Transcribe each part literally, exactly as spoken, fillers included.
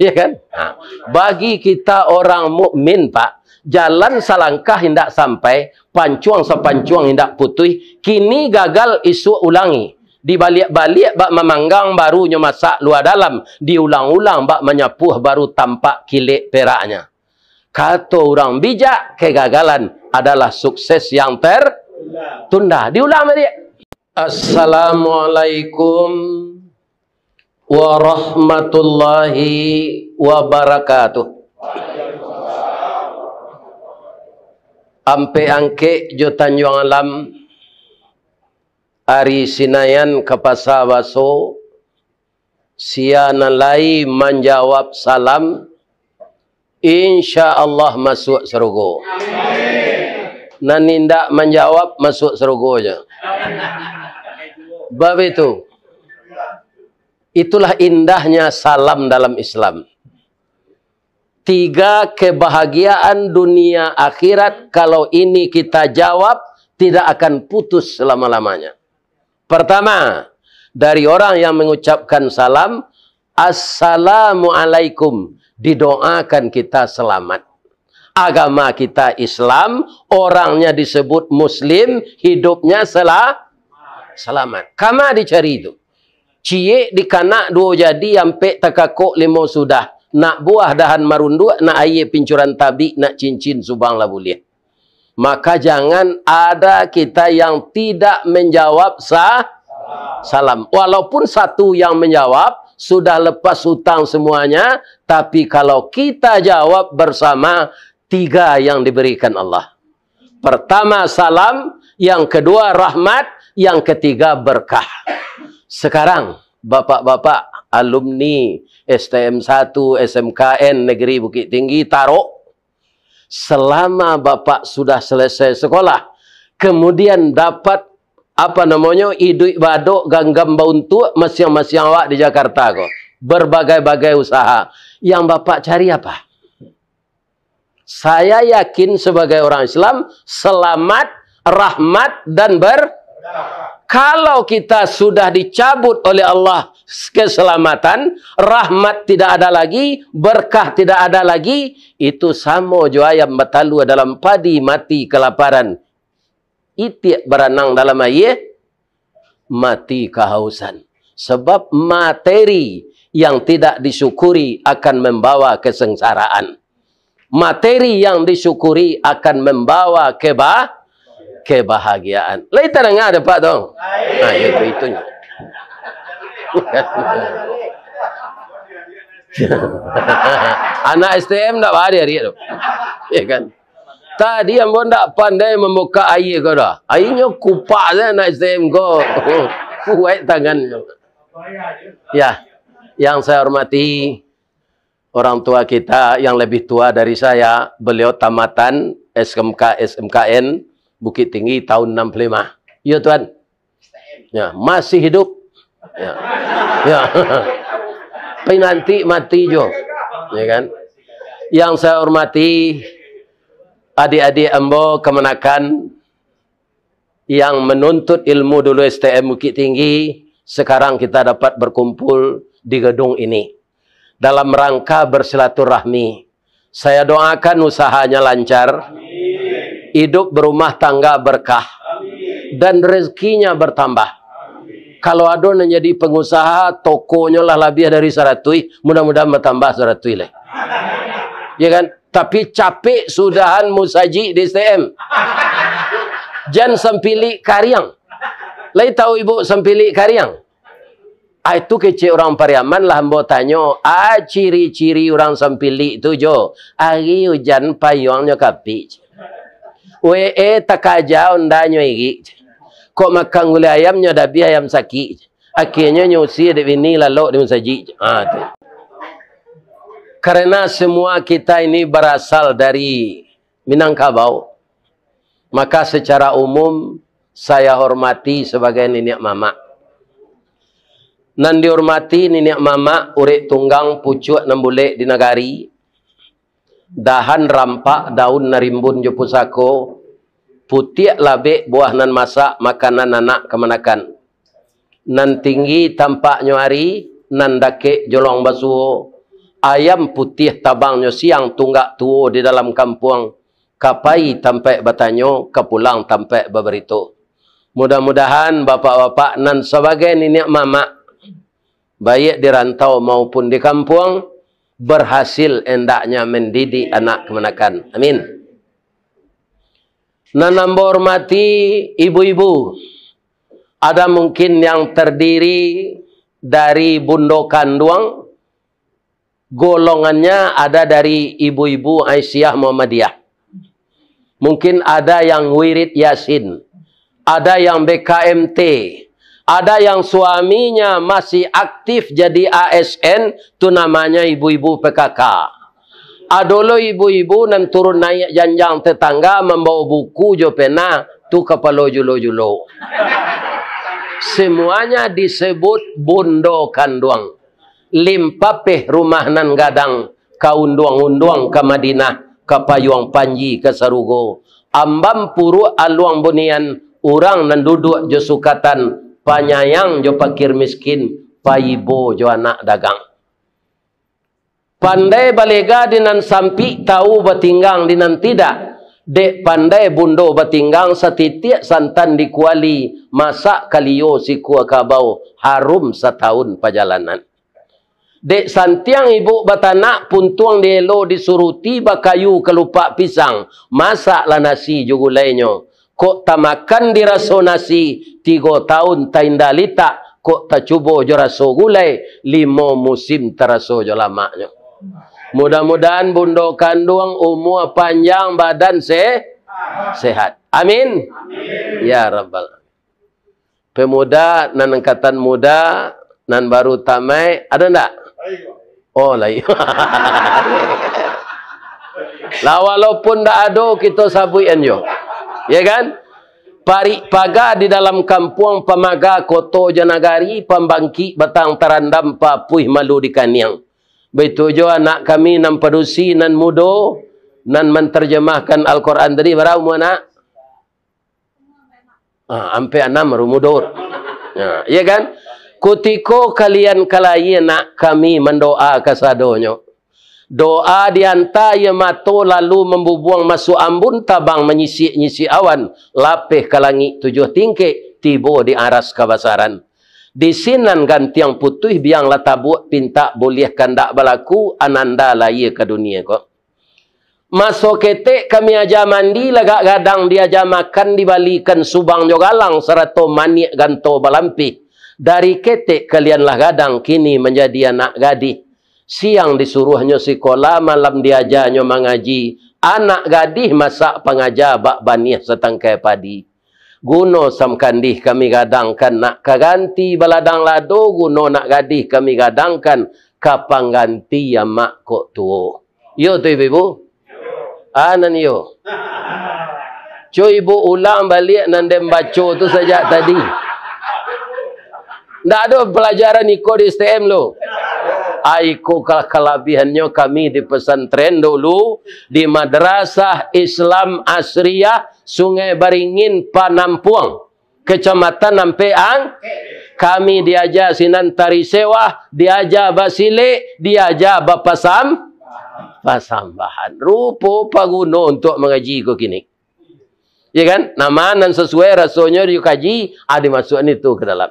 Ya kan? Ha. Bagi kita orang mukmin, Pak, jalan salangkah indak sampai, pancuang sapancuang indak putuih, kini gagal, isuak ulangi. Dibaliak-baliak bak mamanggang, barunyo masak lua dalam, diulang-ulang bak manyapuah, baru tampak kilek peraknya. Kato urang bijak, kegagalan adalah sukses yang tertunda. Diulang baliak. Assalamualaikum warahmatullahi wabarakatuh. Ampek Angkek jo Tanjuang Alam, ari Sinayan ka Pasa Baso, sia nan lai manjawab salam, insya Allah masuak sarugo. Nan indak manjawab, masuak sarugo je. Bab itu. Itulah indahnya salam dalam Islam. Tiga kebahagiaan dunia akhirat, kalau ini kita jawab, tidak akan putus selama-lamanya. Pertama, dari orang yang mengucapkan salam, "Assalamualaikum," didoakan kita selamat. Agama kita Islam, orangnya disebut Muslim, hidupnya sela-, selamat. Kama dicari tu? Ciek dikanak duo jadi, ampek takakok limo sudah. Nak buah dahan marunduak, nak aia pincuran tabik, nak cincin subang lah buliah. Maka jangan ada kita yang tidak menjawab sa-, salam. Walaupun satu yang menjawab, sudah lepas hutang semuanya, tapi kalau kita jawab bersama, tiga yang diberikan Allah. Pertama salam, yang kedua rahmat, yang ketiga berkah. Sekarang, bapak-bapak alumni S T M satu, S M K N Negeri Bukittinggi, tarok, selama bapak sudah selesai sekolah, kemudian dapat, apa namonyo, iduik baadok, ganggam bauntuak, masiang-masiang awak di Jakarta ko, berbagai-bagai usaha, yang bapak cari apa? Saya yakin sebagai orang Islam, selamat, rahmat, dan ber-, kalau kita sudah dicabut oleh Allah keselamatan, rahmat tidak ada lagi, berkah tidak ada lagi, itu samo jo ayam batalua dalam padi mati kelaparan. Itiak baranang dalam aia, mati kahausan. Sebab materi yang tidak disyukuri akan membawa kesengsaraan. Materi yang disyukuri akan membawa keba-, kebahagiaan. Lai tadanga dek Pak tu? Nah, itu, itunyo. Anak S T M ndak baa di ari tu. Ya kan? Tadi ambo ndak pandai mambukak aia ko doh. Ainyo kupak sajo anak S T M ko. Kuaik tangannyo. Ya, yang saya hormati orang tua kita yang lebih tua dari saya, beliau tamatan S M K, S M K N Bukittinggi tahun enam puluh lima. Iyo, Tuan. Ya, masih hidup. Ya. Ya. Tapi nanti mati jo. Ya kan? Yang saya hormati adik-adik ambo kamanakan yang menuntut ilmu dulu S T M Bukittinggi, sekarang kita dapat berkumpul di gedung ini dalam rangka bersilaturahmi. Saya doakan usahanya lancar, hidup berumah tangga berkah, dan rezekinya bertambah. Kalau ado nan jadi pengusaha, tokonyo lah labiah dari saratuih, mudah-mudahan batambah saratuih lai. Ya kan? Tapi capek sudahan musajik di S T M. Jan sampilik kariang. Lai tahu ibu sampilik kariang? Ah, itu kecek urang Pariaman lah ambo tanyo, ah, ciri-ciri urang sampilik tu jo, ari ujan payuangnyo kapik. We, eh, takaja ondanyo irik. Kok makan gulai ayam nyo dabiah ayam sakik. Akhirnyo nyo usia dek bini lalok di musajik. Ah, tu. Karena semua kita ini berasal dari Minangkabau, maka secara umum saya hormati sebagai niniak mamak. Nan dihormati niniak mamak, urek tunggang pucuak nan bulek di nagari, dahan rampak daun nan rimbun jo pusako, putiak labek buah nan masak, makanan anak kamanakan. Nan tinggi tampaknyo ari, nan dakek jolong basuo, Ayam putiah tabangnyo siang, tunggak tuo di dalam kampuang, ka pai tampaik batanyo, ka pulang tampaik babarito. Mudah-mudahan bapak-bapak nan sabagai niniak mamak, baiak di rantau maupun di kampuang, berhasil endaknya mendidik anak kamanakan. Amin. Nan ambo hormati ibu-ibu, ada mungkin yang terdiri dari bundo kanduang, golongannya ada dari ibu-ibu Aisyah Muhammadiyah. Mungkin ada yang wirid Yasin, ada yang B K M T, ada yang suaminya masih aktif jadi A S N, tu namanya ibu-ibu P K K. Ado lo ibu-ibu nan turun naiak janjang tetangga mambawa buku jo pena, tu kapalo julo-julo. Semuanya disebut bundo kanduang. Limpapeh rumah nan gadang, ka unduang-unduang ka Madinah, ka payuang panji ka sarugo. Ambam puruak aluang bunian, urang nan duduak jo sukatan, panyayang jo pakir miskin, paibo jo anak dagang. Pandai balega di nan sampik, tau batinggang di nan tidak. Dek pandai bundo batinggang, satitiak santan di kuali, masak kalio sikua kabau, harum satahun pajalanan. Dek santiang ibuk batanak, puntuang dielo disuruti, bakayu kalupak pisang, masaklah nasi jo gulainyo. Kok tamakan diraso nasi, tigo tahun tainda litak, kok tacubo jo raso gulai, limo musim taraso jo lamaknyo. Mudah-mudahan bundo kanduang umua panjang, badan se-, sehat. Amin. Ya Rabbal. Pemuda, nan angkatan muda, nan baru tamaik, ado ndak? Oh, lai. Lah, walaupun ndak ado, kito sabuikan jo. Ya kan? Parik paga di dalam kampuang, pamaga koto jo nagari, pambangkik batang tarandam, papuih malu di kaniang. Baitu jo anak kami nan padusi, nan mudo, nan mantarjamahkan Al-Quran tadi, bara umua, Nak? Ah, ampek anam baru mudo. Nah, iya kan? Kutiko kalian ka layie, nak, kami mandoa kasadonyo. Doa dianta aia mato, lalu mambubuang masuak ambun, tabang manyisik-nyisik awan, lapeh ka langik tujuah tingkek, tibo di aras kabasaran. Di sinan gantiang putuih, biang lah tabuak, pintak buliah kandak balaku, ananda layie ka dunie ko. Maso ketek kami aja mandi, lagak gadang diaja makan, dibalikan subang jo galang, sarato maniak ganto balampih. Dari ketek kalian lah gadang, kini manjadi anak gadih. Siang disuruahnyo sikola, malam diajanyo mangaji. Anak gadih masak pangaja, bak baniah satangkai padi. Guno samkandih kami gadangkan, nak ka ganti baladang lado, guno nak gadih kami gadangkan, ka pangganti amak kok tuo. Iyo tu, ibu-ibu? Ah, nan iyo. Cubo ibu ulang baliak nan den baco tu sajak tadi. Ndak ado palajaran iko di S T M lo. Ah, iko ka-, kalabihannyo kami di pesantren dulu, di Madrasah Islam Asriyah Sungai Baringin Panampuang, Kecamatan Ampek Ang-, kami diaja sinan tari sewah, diaja basilek, diaja bapasam-, pasambahan. Rupo paguno untuak mangaji ko kini. Ya kan? Nama nan sasuai rasonyo dikaji, ah, dimasuakan itu ka dalam.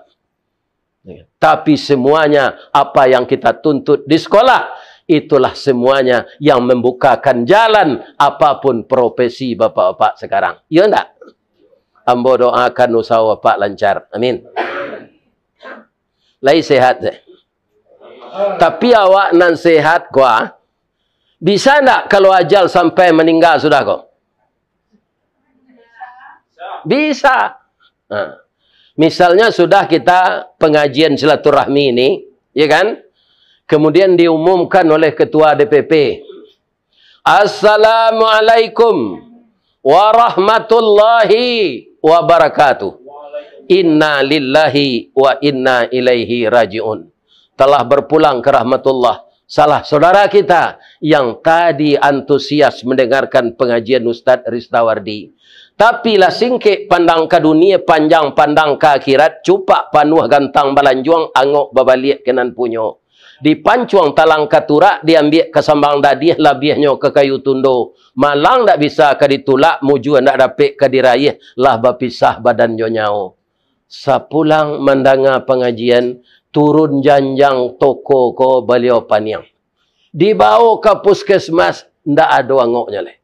Tapi semuanya apa yang kita tuntut di sekolah, itulah semuanya yang membukakan jalan apapun profesi bapak-bapak sekarang. Iya ndak? Ambo doakan usaha bapak lancar. Amin. Lai sehat, eh? Tapi awak nan sehat ko, ah, bisa ndak kalau ajal sampai maningga sudah ko? Bisa. Nah, misalnya sudah kita pengajian silaturahmi ini, ya kan? Kemudian diumumkan oleh ketua D P P, "Assalamualaikum warahmatullahi wabarakatuh. Inna lillahi wa inna ilaihi raji'un." Telah berpulang ke rahmatullah salah saudara kita yang tadi antusias mendengarkan pengajian Ustadz Ristawardi. Tapi lah singkek pandang ka dunia, panjang pandang ka akhirat, cupak panuah gantang balanjuang, angok babaliak ka nan punyo. Dipancuang talang ka turak, diambiak ka sambang dadiah, labiahnyo ka kayu tundo. Malang ndak bisa ka ditulak, mujua ndak dapek ka diraiah, lah bapisah badan jo nyawo. Sapulang mandanga pangajian, turun janjang toko ko baliau paniang. Dibawo ka puskesmas, ndak ado angoknyo lai.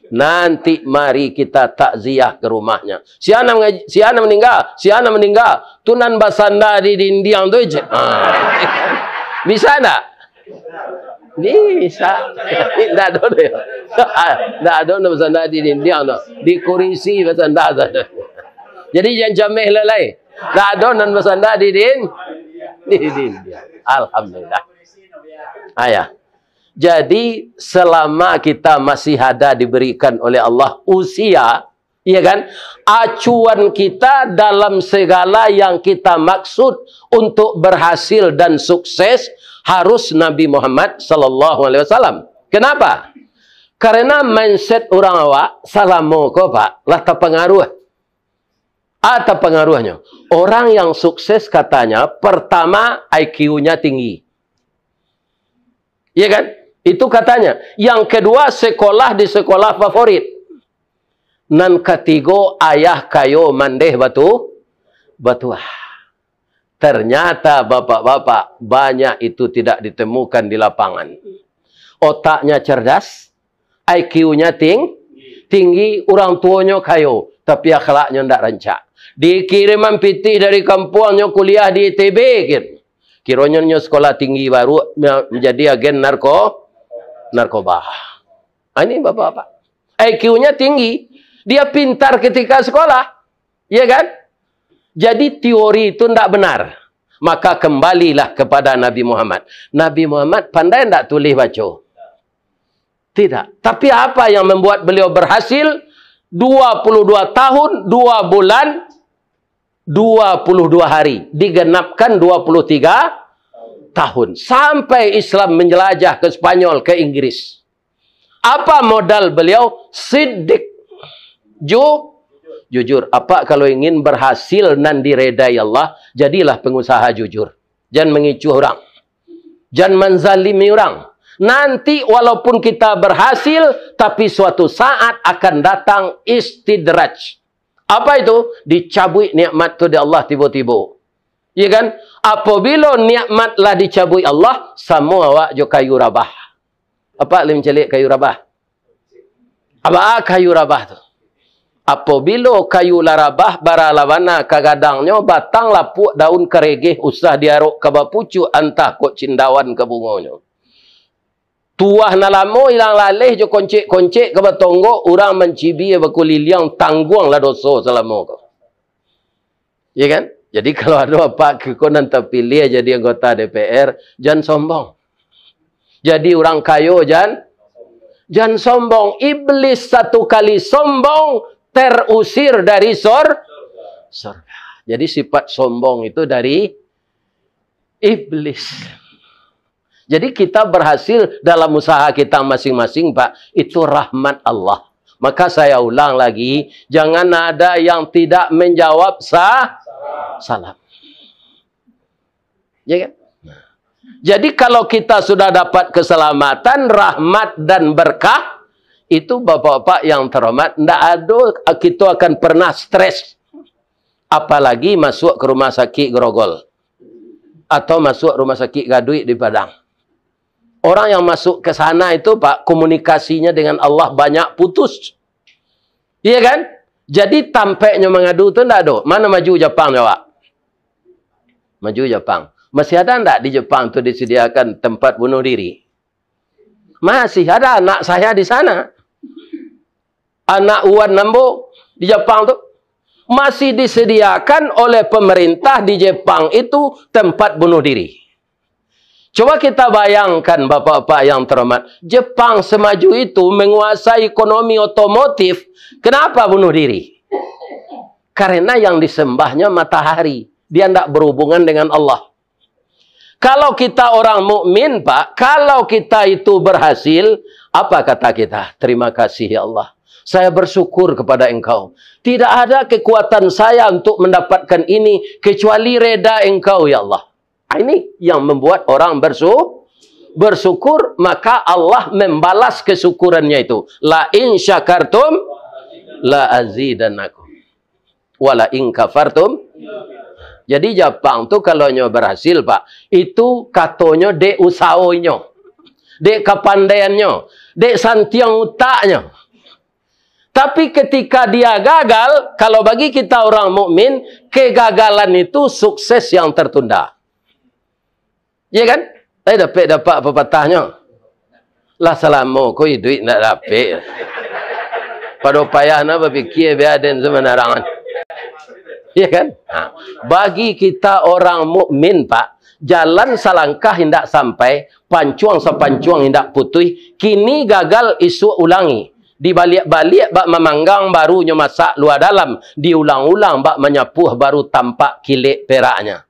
Nanti mari kita takziah ke rumahnya. Si Ana mengaji, si Ana meninggal, si Ana meninggal. Tu nan basanda di dindiang tu je. Ha. Bisa ndak? Bisa. Ndak ado deh. Ndak ado nan basanda di dindiang tu. Di kurisi basanda sajo. Jadi jan cameh lah lai. Ndak ado nan basanda di din-, di dindiang. Alhamdulillah. Ayah. Jadi, selama kita masih ada diberikan oleh Allah usia, iya kan, acuan kita dalam segala yang kita maksud untuk berhasil dan sukses harus Nabi Muhammad sallallahu alaihi wasallam. Kenapa? Karena mindset urang awak salamo ko, Pak, lah tapangaruh. Apa pangaruhnyo? Orang yang sukses katanya, pertama, I Q-nya tinggi. Iya kan? Itu katanya. Yang kedua, sekolah di sekolah favorit. Nan katigo, ayah kayo mandeh batu, batuah. Ternyata, bapak-bapak, banyak itu tidak ditemukan di lapangan. Otaknya cerdas, I Q-nya ting-, tinggi, urang tuonyo kayo, tapi akhlaknyo ndak rancak. Dikiriman pitih dari kampuangnyo kuliah di I T B, kir-, kironyo nyo sekolah tinggi baru, ma-, manjadi agen narko-, narkoba. Ah, ini bapak-bapak. I Q-nya tinggi, dia pintar ketika sekolah. Iya kan? Jadi teori itu ndak benar. Maka kembalilah kepada Nabi Muhammad. Nabi Muhammad pandai ndak tulis baco? Tidak. Tapi apa yang membuat beliau berhasil? Dua puluh dua tahun, dua bulan, dua puluh dua hari. Digenapkan dua puluh tiga tahun. Sampai Islam menjelajah ke Spanyol, ke Inggris. Apa modal beliau? Siddiq. Ju-, jujur. Apa kalau ingin berhasil nan diredai Allah, jadilah pengusaha jujur. Jan mangicuah urang. Jan manzalimi urang. Nanti walaupun kita berhasil, tapi suatu saat akan datang istidraj. Apa itu? Dicabuik nikmat tu dek Allah tibo-tibo. Iya kan? Apabila nikmat lah dicabuik Allah, samo awak jo kayu rabah. Apa lai mancaliak kayu rabah? Apa kayu rabah tu? Apabila kayu lah rabah, bara lah bana ka gadangnyo, batang lapuak, daun karegeh, usah diarok ka bapucuak, antah kok cindawan ka bungonyo. Tuah nan lamo ilang laleh jo koncek-koncek ka batonggok, urang mancibia bakuliliang, tangguanglah doso salamo ko. Ya kan? Jadi, kalau ado apak kiko nan tapiliah jadi anggota D P R, jan sombong. Jadi urang kayo, jan, jan sombong. Iblis satu kali sombong, terusir dari sor-, sorga. Jadi sifat sombong itu dari iblis. Jadi kita berhasil dalam usaha kita masing-masing, Pak, itu rahmat Allah. Maka saya ulang lagi, jangan ada yang tidak menjawab sa-, salam. Ya kan? Jadi kalau kita sudah dapat keselamatan, rahmat dan berkah, itu bapak-bapak yang terhormat, ndak ado kita akan pernah stres. Apalagi masuk ke rumah sakit Grogol. Atau masuk rumah sakit Gaduik di Padang. Orang yang masuk ke sana itu, Pak, komunikasinya dengan Allah banyak putus. Iya kan? Jadi, tampeknyo mangadu tu ndak ado. Mana maju Japang, jawab? Maju Japang. Masih ada ndak di Jepang tu disediakan tempat bunuh diri? Masih ada, anak saya di sana. Anak Wan ambo di Japang tu, masih disediakan oleh pemerintah di Jepang itu tempat bunuh diri. Coba kita bayangkan, bapak-bapak yang terhormat, Jepang semaju itu menguasai ekonomi otomotif, kenapa bunuh diri? Karena yang disembahnya matahari, dia ndak berhubungan dengan Allah. Kalau kita orang mukmin, Pak, kalau kita itu berhasil, apa kata kita? "Terima kasih, ya Allah. Saya bersyukur kepada Engkau. Tidak ada kekuatan saya untuk mendapatkan ini, kecuali reda Engkau, ya Allah." Ah, ini yang membuat orang bersu-, bersyukur, maka Allah membalas kesyukurannya itu. "La in syakartum la azidannakum. Wa la in kafartum." Jadi Japang tu kalau nyo berhasil, Pak, itu katonyo dek usaho inyo, dek kapandaiannyo, dek santiang utaknyo. Tapi ketika dia gagal, kalau bagi kita orang mukmin, kegagalan itu sukses yang tertunda. Iya kan? Eh, dapek-dapek pepatahnyo. Lah salamo ko iduik ndak dapek. Pado payah na bapikia bia den samanarangan. Iya kan? Ha. Bagi kita orang mukmin, Pak, jalan salangkah indak sampai, pancuang sapancuang indak putuih, kini gagal isuak ulangi. Dibaliak-baliak bak mamanggang baru nyo masak lua dalam, diulang-ulang bak manyapuah baru tampak kilek peraknya.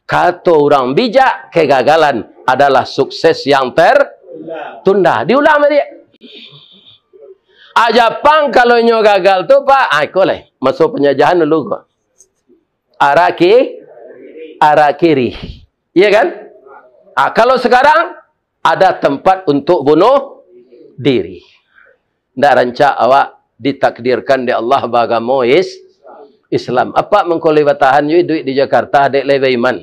Kato urang bijak, kegagalan adalah sukses yang tertunda. Diulang baliak. Ah, Japang kalau inyo gagal tu, Pak, ah, iko lai, maso penjajahan dulu ko. Araki, arakiri. Iya kan? Ah, kalau sekarang, ada tempat untuk bunuh diri. Ndak rancak awak ditakdirkan dek Allah baagamo is-, Islam. Apak mangko lai batahan jo iduik di Jakarta, dek lai baiman.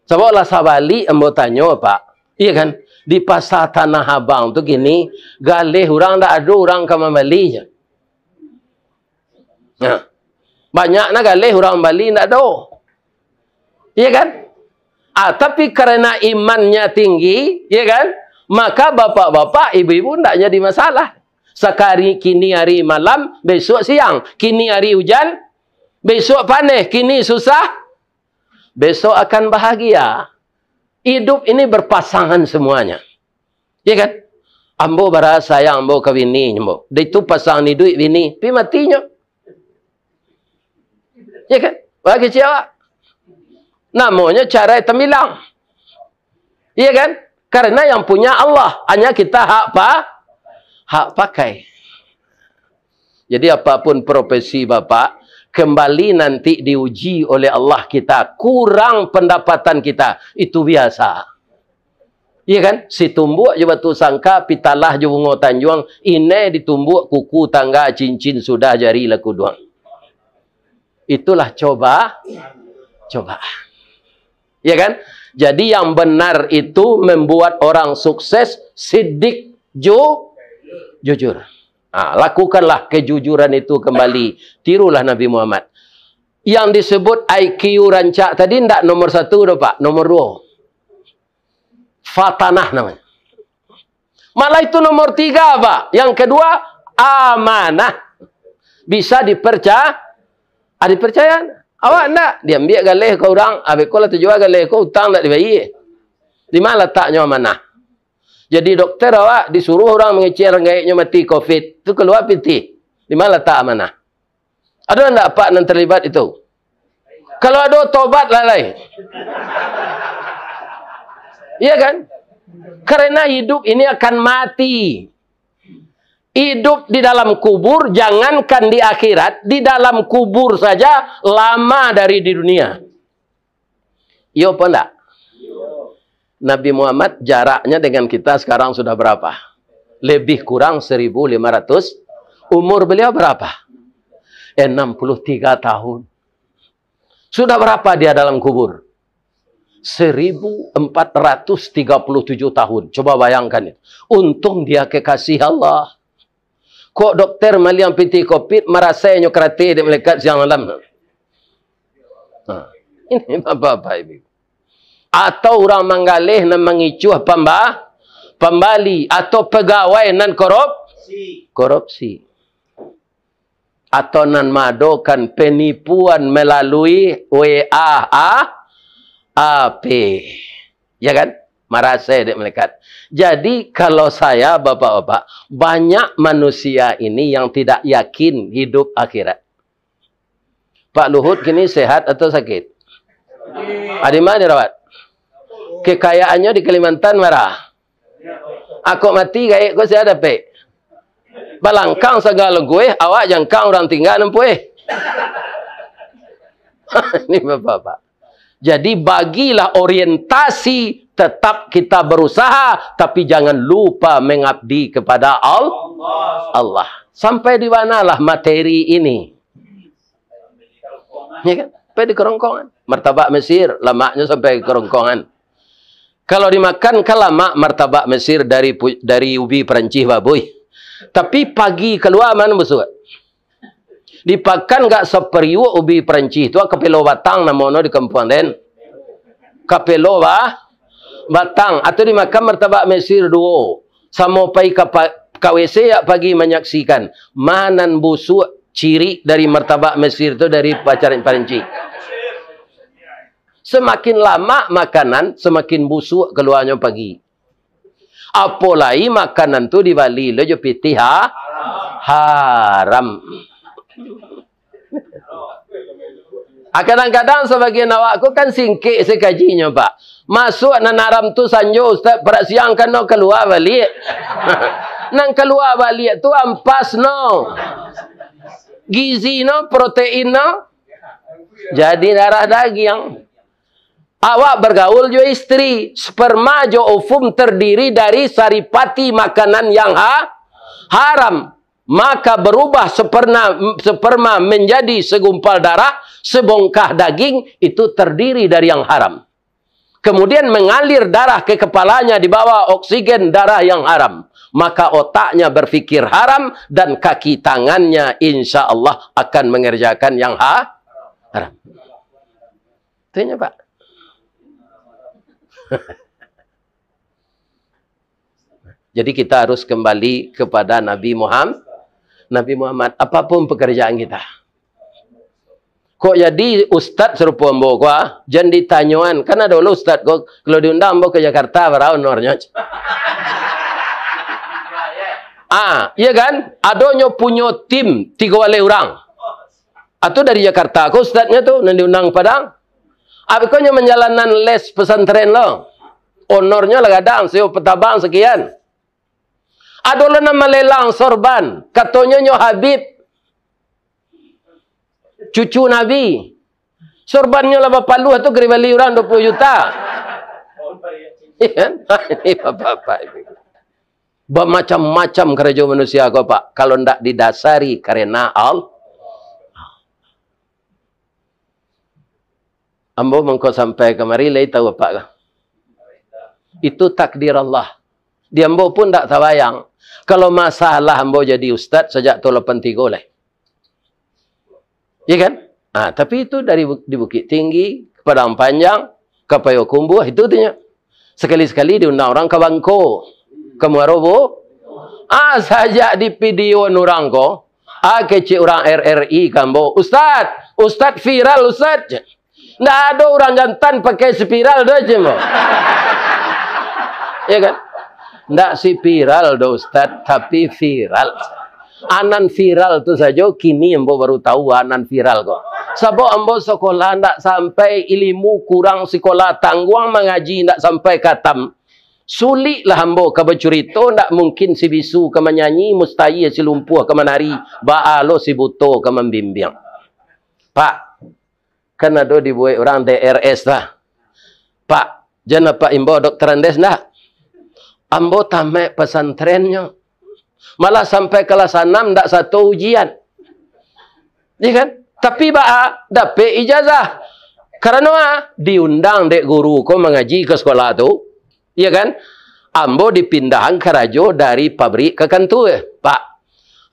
Sabab lah sabalik ambo tanyo, Pak. Iya kan? Di Pasar Tanah Abang tu kini, galeh urang ndak ado urang ka mambalinyo. Nah, banyak na galeh urang bali ndak ado. Iya kan? Ah, tapi karena imannya tinggi, iya kan? Maka bapak-bapak, ibu-ibu ndak jadi masalah. Sakali kini hari malam, besok siang. Kini hari hujan, besok paneh. Kini susah, besok akan bahagia. Hidup ini berpasangan semuanya. Iya kan? Ambo bara sayang ambo ka bini ambo. Dah itu pasangan iduik bini, pi matinyo. Iya kan? Bagi ciawak. Namonyo carai tembilang. Iya kan? Karena yang punya Allah, hanya kita hak pa-, hak pakai. Jadi, apapun profesi Bapak, kembali nanti diuji oleh Allah kita. Kurang pendapatan kita, itu biasa. Iya kan? Situmbuak jo batu sangka, pitalah jo bungo tanjuang, inai ditumbuak kuku tangga, cincin sudah jari lah kuduang. Itulah coba-, cobaan. Ya kan? Jadi yang benar itu membuat orang sukses, sidik, ju-, jujur. Ah, lakukanlah kejujuran itu kembali. Tirulah Nabi Muhammad. Yang disebut I Q rancak tadi ndak nomor satu doh, Pak, nomor dua. Fatanah namanya. Malah itu nomor tiga, Pak. Yang kedua, amanah. Bisa diperca-, ah, dipercaya. Awak ndak, diambiak galeh ka urang, abih ko lah tajua galeh ko, utang ndak dibayia. Di ma lataknyo amanah? Jadi dokter awak disuruah urang mangecek rang gaeknyo mati covid, tu kalua pitih. Di ma latak amanah? Ado ndak apak nan terlibat itu? Kalau ado, tobatlah lai. Iya kan? Karena hidup ini akan mati. Hidup di dalam kubur, jangankan di akhirat, di dalam kubur saja lama dari di dunia. Iyo apa ndak? Nabi Muhammad jaraknya dengan kita sekarang sudah berapa? Lebih kurang seribu lima ratus. Umur beliau berapa? Enam puluh tiga tahun. Sudah berapa dia dalam kubur? Seribu empat ratus tiga puluh tujuh tahun. Coba bayangkan itu. Untung dia kekasih Allah. Kok dokter maliang pitih covid, marasainyo karate dek malaikat siang malam? Ha. Ini bapak-bapak ibu. Atau urang manggaleh nan mangicuah pamba-, pambali, atau pegawai nan korop-, korupsi. Atau nan maadokan penipuan melalui W A, A-, A P. Ya kan? Marasai dek malaikat. Jadi, kalau saya, bapak-bapak, banyak manusia ini yang tidak yakin hidup akhirat. Pak Luhut kini sehat atau sakit? Adi ma dirawat? Kekayaannyo di Kalimantan bara? Ako mati gaek ko sia dapek? Balangkang sagalo gueh, awak jangkang urang tingga nampueh. Ini bapak-bapak. Jadi, bagilah orientasi, tetap kita berusaha, tapi jangan lupa mengabdi kepada Al-, Allah. Sampai di manalah materi ini? Ya kan? Sampai di kerongkongan. Martabak Mesir, lamaknyo sampai ke kerongkongan. Kalau dimakan, kan lamak martabak Mesir dari pu-, dari ubi Perancis, babuih. Tapi pagi kalua, ma nan busuak? Dipakan gak sapariuak ubi Perancis tu, kapelo batang namonyo di kampuang den. Kapelo ba-, batang. Atau dimakan martabak Mesir duo. Samo pai ka pa-, ka W C yak pagi manyaksikan. Ma nan busuak cirik dari martabak Mesir tu dari pacaran Perancis. Semakin lamak makanan, semakin busuak kaluanyo pagi. Apo lai makanan tu dibali lo jo pitih ha-, haram. Ah, kadang-kadang sabagian awak ko kan singkek sakajinyo, Pak. Masuak nan haram tu sanjo, Ustaz, parak siang kan no kalua baliak. Nan kalua baliak tu ampas no. Gizi no, protein no. Jadi darah dagiang. Awak bergaul jo istri, sperma jo ovum terdiri dari saripati makanan yang ha-, haram. Maka berubah sperma, sperma menjadi segumpal darah, sebongkah daging, itu terdiri dari yang haram. Kemudian mengalir darah ke kepalanya, dibawa oksigen darah yang haram. Maka otaknya berpikir haram dan kaki tangannya insya Allah akan mengerjakan yang ha-, haram. Tanya, Pak. Jadi kita harus kembali kepada Nabi Muhammad. Nabi Muhammad, apapun pekerjaan kita. Kok jadi ustad sarupo ambo ko, ah? Jan ditanyoan, kan ado lo ustad ko, kalau diundang ambo ke Jakarta, bara honornyo? Ah, iya kan? Adonyo punyo tim tigo baleh urang. Atau dari Jakarta ko ustadnyo tu, nan diundang Padang. Abih ko nyo manjalanan les pesantren lo. Honornyo lah gadang, sewa petabang sekian. Ado lo nan malelang sorban, katonyo nyo Habib, cucu Nabi. Sorbannyo lah bapaluah tu, ka dibali urang dua puluh juta. Iya kan? Ini bapak-bapak ini. Bamacam-macam karajo manusia ko, Pak, kalau ndak didasari karena Al-, Ambo mangko sampai kamari, lai tahu apak kah? Itu takdir Allah. Di ambo pun ndak tabayang. Kalau masalah ambo jadi ustad sajak tahun lapan tigo lai. Iya kan? Ah, tapi itu dari bu-, di Bukittinggi, ke Padang Panjang, ka Payokumbuah, itu tu nyo. Sakali-sakali diundang urang ka Bangko, ka Muaro Bu-, ah, sajak di videoan urang ko, ah, kecek urang R R I ka ambo, "Ustad, ustad viral, ustad." Ndak ado urang jantan pakai spiral doh, cek ambo. Ya kan? Ndak spiral doh, ustad, tapi viral. Anan viral tu sajo, kini ambo baru tahu anan viral ko. Sabab ambo sekolah ndak sampai, ilimu kurang, sekolah tangguang, mangaji ndak sampai katam. Suliklah ambo ka bacurito, ndak mungkin si bisu ka manyanyi, mustahil si lumpuah ka manari, baa lo si buto ka mambimbiang. Pak, kan ado dibuek urang D R S lah. Pak, jan apak imbau Doktor Andes ndak? Ambo tamaik pasantrennyo. Malah sampai kalas anam ndak sato ujian. Iya kan? Tapi baa, dapek ijazah. Karano, ah, diundang dek guru ko mangaji ka sekolah tu. Iya kan? Ambo dipindahan karajo dari pabrik ka kantua. "Pak,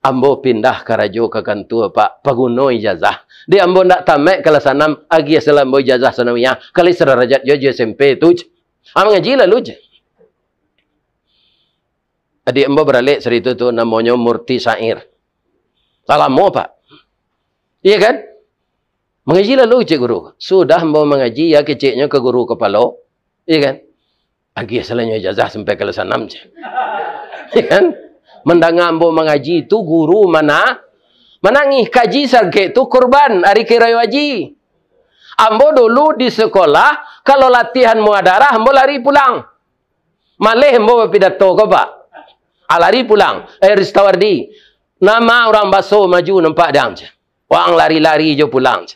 ambo pindah karajo ka kantua, Pak. Paguno ijazah. Dek ambo ndak tamaik kalas anam, agiah salah ambo ijazah sanawiyah. Kalau sadarajat jo, jo S M P tu." Ah, mangaji lalu, cek. Adik ambo baralek sarito tu, namonyo Murti Sair. Lah lamo, Pak. Iya kan? Mangaji lalu, cek guru. Sudah ambo mangaji, ya, keceknyo ka guru kapalo. Iya kan? Agiah salanyo ijazah sampai kalas anam, cek. Iya kan? Mandanga ambo mangaji tu, guru mana, manangih. Kaji sarkek tu kurban, ari karayo haji. Ambo dulu di sekolah, kalau latihan muhadarah, ambo lari pulang. Maleh ambo bapidato ko, Pak. Ah, lari pulang. "Eh, Ristawardi, nama urang baso maju nampak dang," cek. Wang lari-lari jo pulang, cek.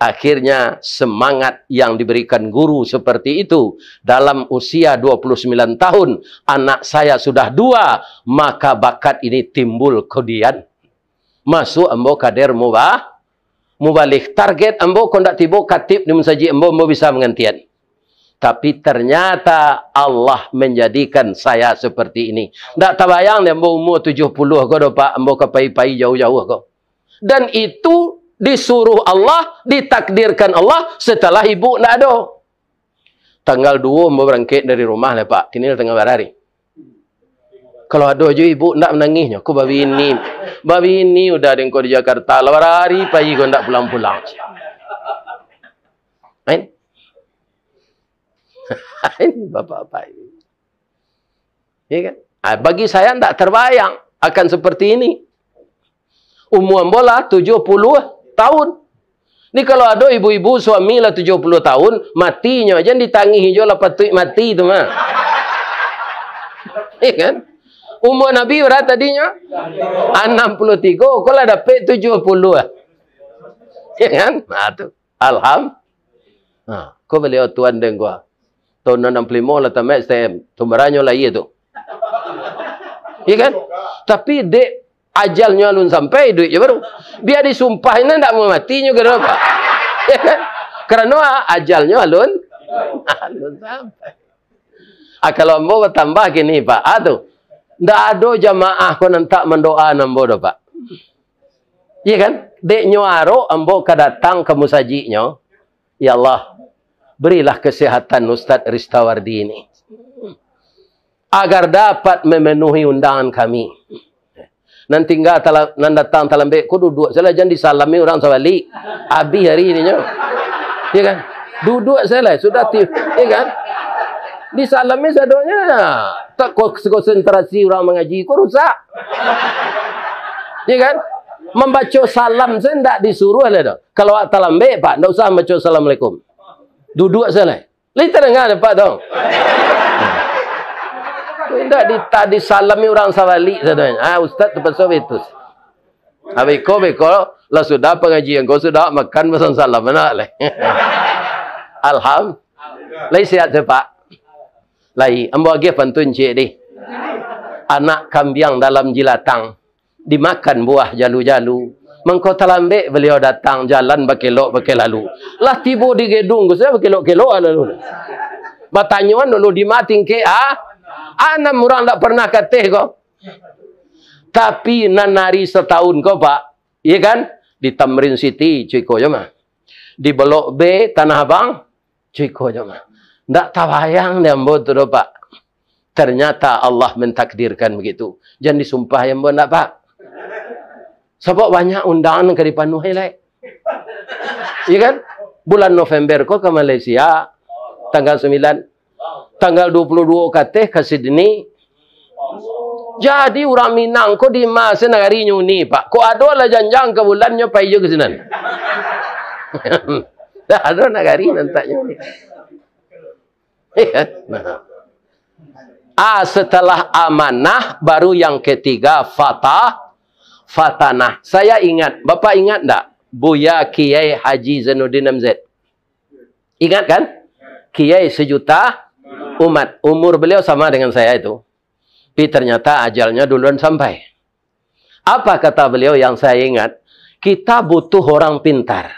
Akhirnya, semangat yang diberikan guru seperti itu, dalam usia dua puluh sembilan tahun, anak saya sudah dua, maka bakat ini timbul kemudian. Masuk ambo kader mubah, mubalig. Target ambo, kok ndak tibo katib di musajik ambo, ambo bisa mangantian. Tapi ternyata Allah menjadikan saya seperti ini. Ndak tabayang dek ambo umur tujuh puluh ko doh, Pak, ambo ka pai-pai jauh-jauh ko. Dan itu disuruh Allah, ditakdirkan Allah setelah ibu ndak ado. Tanggal duo ambo barangkek dari rumah lah, Pak. Kini lah tangah bara hari. Kalau ado jo ibu ndak manangih nyo, ko babini. Babini udah dengko di Jakarta, lah bara hari pai ko ndak pulang-pulang. Main. Bapak-bapak ini. Ya kan? Ah, bagi saya ndak terbayang akan seperti ini. Umur ambo lah tujuh puluh tahun. Ni kalau ado ibu-ibu suami lah tujuh puluh tahun, mati nyo, jan ditangih jo lah patuik mati tu mah. Ya kan? Umur Nabi bara tadinyo? Anam puluah tigo, ko lah dapek tujuh puluh. Ya kan? Nah, tu. Alham-, nah, ko baliau tuan dengko. Tahun anam puluah limo lah tamat S T M. Tahun bara nyo lahia tu. Ya kan? Tapi dek ajalnyo alun sampai, iduik jo baru. Bia disumpah inyo ndak mau mati nyo, kenapa? Ya kan? Karano a-, ajalnyo alun, alun sampai. Ah, kalau ambo batambah kini, Pak, ah, tu. Ndak ado jamaah ko nan tak mandoa ambo doh, Pak. Iya kan? Dek nyo arok ambo ka datang ka musajiknyo, "Ya Allah, berilah kesehatan Ustaz Ristawardi ini, agar dapat memenuhi undangan kami." Nan tingga tala-, nan datang talambek ko duduak sajolah, jan disalami urang sabalik. Abih hari ini nyo. Ya kan? Duduak sajolah, sudah ti-, ya kan? Disalami sadonyo. Tak ko-, konsentrasi urang mangaji ko rusak. Ya kan? Mambaco salam sajo ndak disuruah lai doh. Kalau awak talambek, Pak, ndak usah mambaco assalamualaikum. Duduak sajolah. Lai tadanga dek Pak tu? Indak di-, tadi salami urang sabalik sadonyo. Ah, ustaz tapaso baitu. Ah, beko, beko, lah sudah pangajian ko, sudah makan, pasan salam, nak leh. Alham-, lai sihat se, Pak? Lai, ambo agiah pantun ciek dih. Anak kambiang dalam jilatang. Dimakan buah jalu-jalu. Mangko talambek baliau datang, jalan bakelok-bakelok lalu. Lah tibo di gedung ko, sudah bakelok-kelok lalu. Batanyoan dulu, di ma tingkek, ah? Anam urang ndak pernah kateh ko. Tapi nan ari satahun ko, Pak, iya kan? Di Tamrin City, cuko jo mah. Di Blok B, Tanah Abang, cuko jo mah. Ndak tabayang dek ambo tu doh, Pak. Ternyata Allah mentakdirkan begitu. Jan disumpah ambo ndak, Pak. Sabab banyak undangan ka dipanuhi lai. Iya kan? Bulan November ko ka Malaysia, tanggal sembilan. Tanggal dua puluh dua kateh ka Sydney. Jadi urang Minang ko di ma se nagari nyo ni, Pak? Kok ado lah janjang ka bulan nyo pai jo ka sinan. Ndak ado nagari nan tak nyo ni. Iya kan? Nah. Ah, setelah amanah, baru yang ketiga, fatah, fatanah. Saya ingat, Bapak ingat ndak? Buya Kiai Haji Zainuddin M Z. Ingat kan? Kiai sejuta umat. Umur beliau sama dengan saya itu. Tapi ternyata ajalnya duluan sampai. Apa kata beliau yang saya ingat? Kita butuh orang pintar.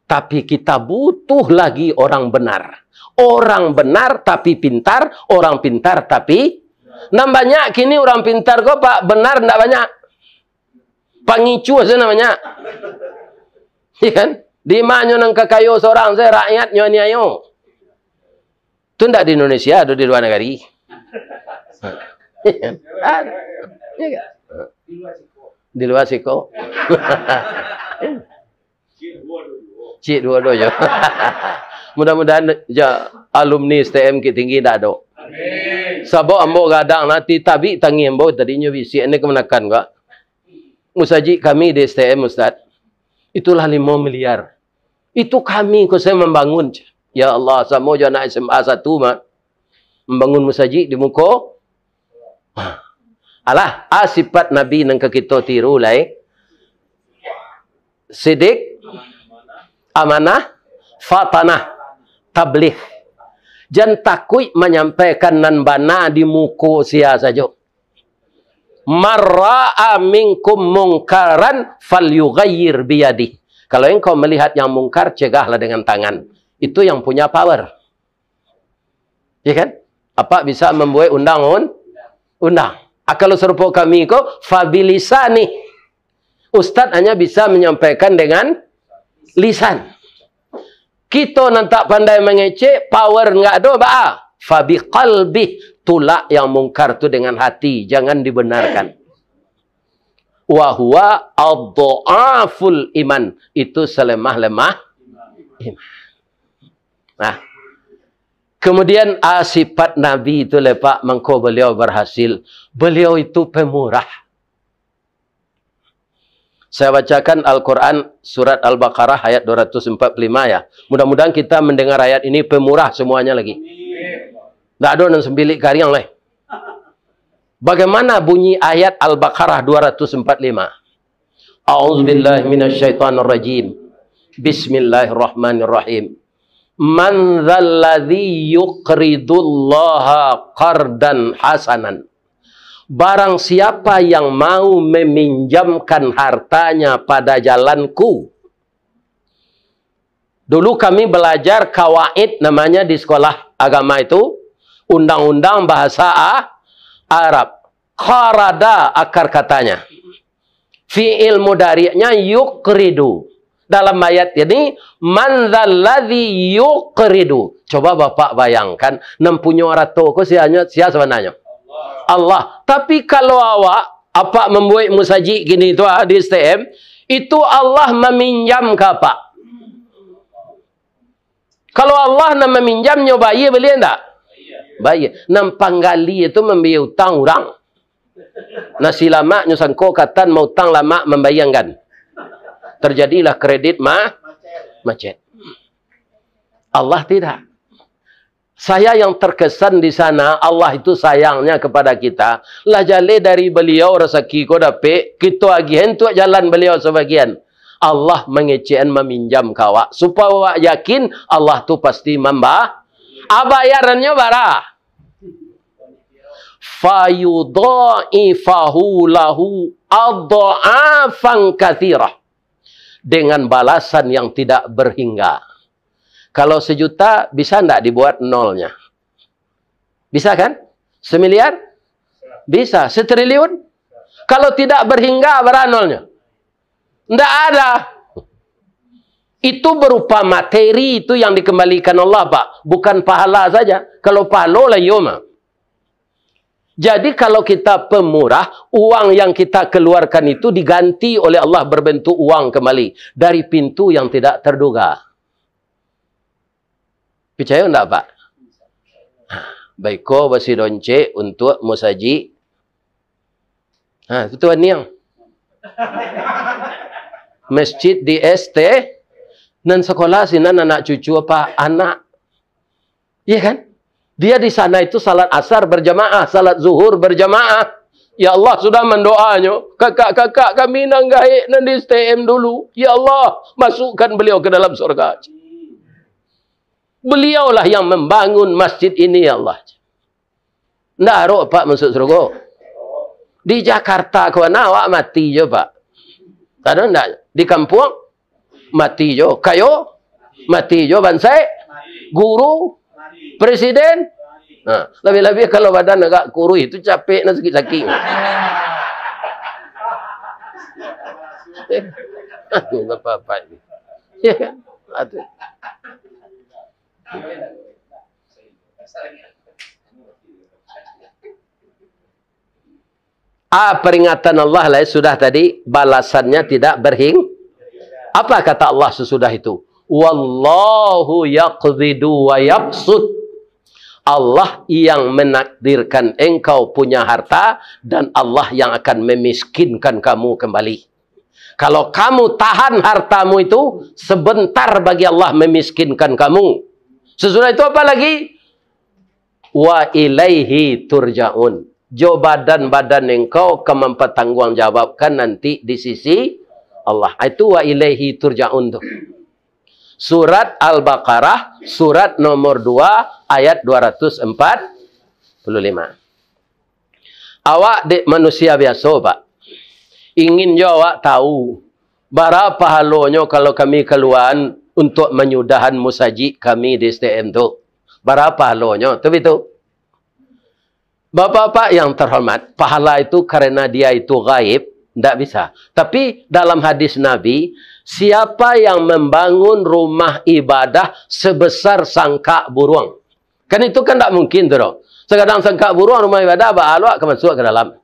Tapi kita butuh lagi orang benar. Orang benar tapi pintar, orang pintar tapi, nan banyak kini urang pintar ko, Pak, benar ndak banyak. Pangicuah sajo nan banyak. Iya kan? Di ma nyo nan kakayo sorang sajo, rakyatnyo aniayo. Tu ndak di Indonesia, ado di lua nagari. Iya kan? Di lua siko. Cik duo-duo jo. Mudah-mudahan ja alumni S T M Bukittinggi ndak ado. Sabab ambo gadang nanti tabik tangih ambo tadinyo bisiak ni kamanakan kak. Musajik kami di S T M, Ustaz. Itulah limo miliar. Itu kami ko sajo mambangun. Ya Allah, samo jo anak S M A satu mah. Mambangun musajik di muko. Alah, a sifat Nabi nan ka kito tiru lai. Sidik, amanah, fatanah, tabligh. Jan takuik manyampaikan nan bana di muko sia sajo. "Marra'a minkum mungkaran falyughayyir biyadih." Kalau engkau melihat yang mungkar, cegahlah dengan tangan. Itu yang punya power. Ya kan? Apak bisa membuat undang-un-, undang. Ah, kalau sarupo kami ko, fabilisanih. Ustaz hanya bisa menyampaikan dengan lisan. Kito nan tak pandai mangecek, power nggak ado, baa? Fabiqalbih, tulak yang mungkar tu dengan hati, jangan dibenarkan. Wa huwa adhaful iman, itu selemah-lemah iman. Nah, kemudian, ah, sifat Nabi itu, lepak mangko beliau berhasil. Beliau itu pemurah. Saya bacakan Al-Quran, surat Al-Baqarah, ayat dua ratus empat puluh lima, ya. Mudah-mudahan kita mendengar ayat ini pemurah semuanya lagi. Ndak ado nan sambilik kariang leh. Bagaimana bunyi ayat Al-Baqarah dua ratus empat puluh lima? A'udzubillahi minasyaitonirrajim. Bismillahirrahmanirrahim. "Man dzalladzi yuqridullaha qardan hasanan?" Barang siapa yang mau meminjamkan hartanya pada jalanku. Dulu kami belajar kawaid namanya di sekolah agama itu, undang-undang bahasa A-, Arab. Qarada akar katanya. Fi'il mudari'nya yuqridu. Dalam ayat ini, "Man dzalladzi yuqridu." Coba Bapak bayangkan, nan punyo arato ko sia, sia sabananyo? Allah. Tapi kalau awak, apak mambuek musajik kini tu, ah, di S T M, itu Allah maminjam ka apak. Kalau Allah nan maminjam, nyo bayia, buliah ndak? Bayia. Nan panggali itu mambayia utang urang. Nasi lamak nyo sangko katan mautang lamak mambayangkan. Terjadilah kredit ma-, macet. Allah tidak. Saya yang terkesan di sana, Allah itu sayangnya kepada kita. Lah jaleh dari beliau rasaki ko dapek, kito agihan untuak jalan beliau sabagian. Allah mangecekan maminjam ka awak, supayo awak yakin Allah tu pasti mamba-, a, bayarannyo bara? Fayudha'ifahu lahu adha'afan katsirah. Dengan balasan yang tidak berhingga. Kalau sejuta, bisa ndak dibuat nolnya? Bisa kan? Semiliar? Bisa. Setriliun? Kalau tidak berhingga, bara nolnya? Ndak ada. Itu berupa materi itu yang dikembalikan Allah, Pak. Bukan pahala saja. Kalau pahalo lah iyo mah. Jadi, kalau kita pemurah, uang yang kita keluarkan itu diganti oleh Allah berbentuk uang kembali dari pintu yang tidak terduga. Picayo ndak, Pak? Baiko basi doncek untuak musajik. Ha, itu Tuan Niang. Masjid di S T, nan sekolah sinan anak cucu apa? Anak. Iya kan? Dia di sana itu salat asar berjamaah, salat zuhur berjamaah. Ya Allah sudah mendoanya, kakak-kakak kami nan gaek nan di S T M dulu. Ya Allah, masukkan beliau ke dalam surga. Beliaulah yang membangun masjid ini, ya Allah. Ndak arok, Pak, masuk surga. Di Jakarta ko na awak mati jo, Pak. Tahu ndak? Di kampuang, mati jo. Kayo, mati jo. Bansaik, guru, presiden. Nah, labiah-labiah kalau badan agak kuruih tu, capek nak sakik-sakik. Aduh, apa-apa ini. Ya kan? Aduh. Ah, peringatan Allah lah, sudah tadi, balasannya tidak berhing-, apa kata Allah sesudah itu? "Wallahu yaqbidu wa yabsut." Allah yang menakdirkan engkau punya harta, dan Allah yang akan memiskinkan kamu kembali. Kalau kamu tahan hartamu itu, sebentar bagi Allah memiskinkan kamu. Sesudah itu apa lagi? "Wa ilaihi turja'un." Jo badan-badan engkau ka mampatangguangjawabkan nanti di sisi Allah. Itu "wa ilaihi turja'un" tu. Surat Al-Baqarah, surat nomor dua, ayat dua ratus empat puluh lima. Awak dek manusia biaso, Pak. Ingin jo awak tahu, bara pahalonyo kalau kami kaluaan untuak manyudahan musajik kami di S T M tu. Bara pahalonyo, tu bitu. Bapak-bapak yang terhormat, pahala itu karena dia itu gaib, ndak bisa. Tapi dalam hadis Nabi, siapa yang membangun rumah ibadah sebesar sangkak buruang. Kan itu kan ndak mungkin tu doh. Sagadang sangkak buruang rumah ibadah, baa lo ka masuk ka dalam.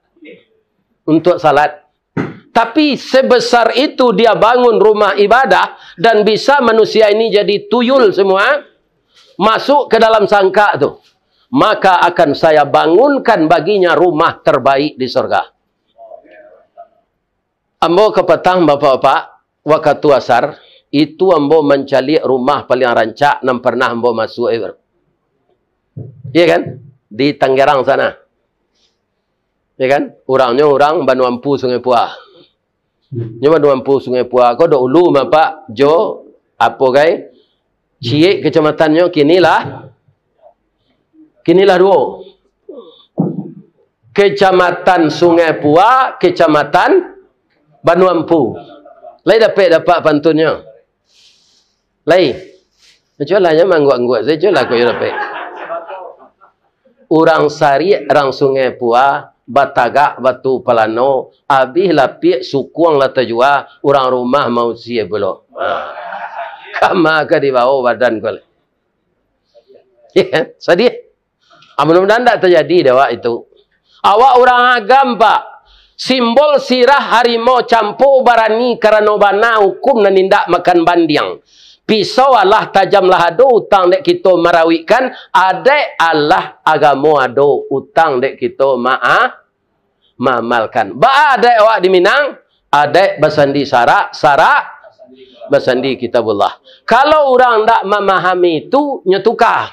Untuk salat. Tapi sebesar itu dia bangun rumah ibadah dan bisa manusia ini jadi tuyul semua, masuk ke dalam sangkak tu, maka akan saya bangunkan baginya rumah terbaik di sorga. Ambo kapatang, bapak-bapak, wakatu asar, itu ambo mancaliak rumah paliang rancak nan parnah ambo masuak, eh, bro. Iya kan? Di Tangerang sana. Ya kan? Urangnyo urang Banuampu, Sungai Pua. Nyo Banuampu, Sungai Pua ko dahulu mapak jo apo gai? Ciek kacamatannyo, kini lah, kini lah duo. Kecamatan Sungai Pua, Kecamatan Banuampu. Lai dapek, dapat pantunnyo? Lai. Cubolah nyo mangguak-ngguak sajo lah, kok yo dapek. Urang Sarik, urang Sungai Pua, batagak Batu Palano, abih lapiak sukuang lah tajua, urang rumah mausia pulo. Ha. Kama ka dibawo badan ko lai. Sadiah. Ah, mudah-mudahan ndak tajadi dek awak itu. Awak urang Agam, Pak. Simbol sirah harimau campo barani karano bana hukum nan indak makan bandiang. Pisau alah tajam lah ado utang dek kito marawikkan, adaik alah agamo ado utang dek kito maa-, maamalkan. Baa adaik awak di Minang? Adaik basandi sarak, sarak basandi Kitabullah. Kalau urang ndak mamahami itu, nyo tuka.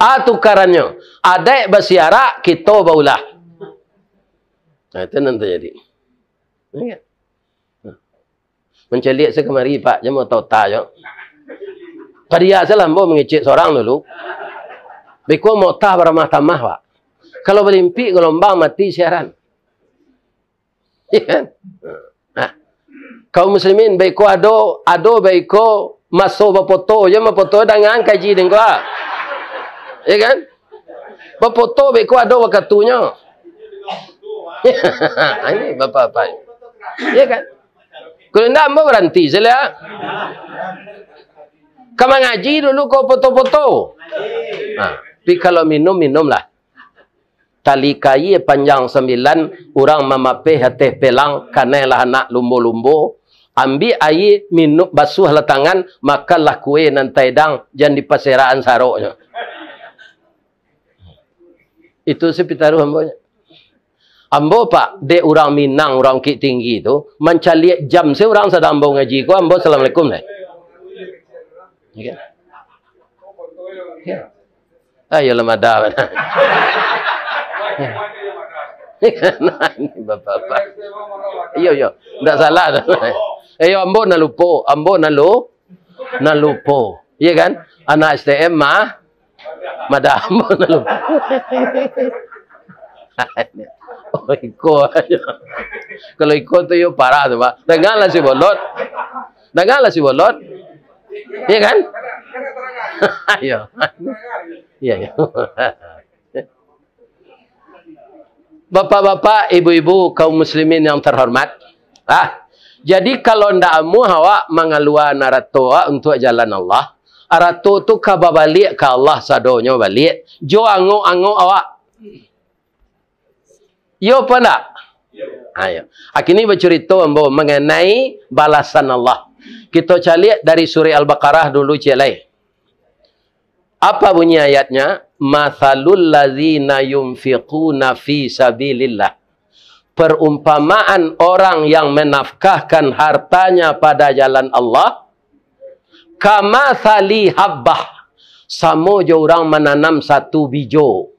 A tukarannyo, adaik basiarak, kito baulah. Nah, itu nan tajadi. Iya. Mancaliak se kamari, Pak, jan maota-ota jo. Padia salah ambo mangecek sorang dulu. Beko maota baramah tamah, Pak. Kalau balimpik galombang, mati siaran. Iya kan? Nah, kaum muslimin, baiko ado, ado baiko maso bafoto, jan bafoto dangan kaji dengko, ah. Iya kan? Bafoto baiko ado wakatunyo. Ini bapak-bapak. Iya kan? Kalau ndak, ambo baranti sajo lah. Ka mangaji dulu ko foto-foto. Nah, tapi kalau minum, minumlah. Tali kaia panjang sambilan, urang mamapeh ateh pelang, kanai lah anak lumbo-lumbo, ambiak aia, minum, basuahlah tangan, makanlah kue nan taedang, jan dipaserakan saroknyo. Itu se pitaruah ambo. Ambo, Pak, dek urang Minang, urang Bukittinggi tu, mancaliak jam se urang sadang ambo ngaji ko, ambo assalamualaikum lai. Oke. Oke. Ah, iyolah, mada bana. Nah, ini bapak-bapak. Iyo, iyo. Ndak salah tu. Eh, iyo, ambo nan lupo. Ambo nan lu-, nan lupo. Iya kan? Anak S T M mah, mada, ambo nan lupo. Oh, iko aja. Kalau iko tu yo parah tu, Pak. Dangalah si Bolot. Dangalah si Bolot. Iya kan? Iyo. Iya, iya. Bapak-bapak, ibu-ibu, kaum muslimin yang terhormat. Ah, jadi kalau ndak amuah awak mangaluakan arato awak untuak jalan Allah, arato tu ka babaliak ka Allah sadonyo baliak, jo angok-angok awak. Iyo apa ndak? Ayo. Akini bacurito ambo manganai balasan Allah. Kito caliak dari surah Al-Baqarah dulu ciek lai. Apa bunyi ayatnya? "Matsalul ladzina yunfiquna fi sabilillah." Perumpamaan orang yang menafkahkan hartanya pada jalan Allah, kamatsali habbah, samo jo urang mananam satu bijo.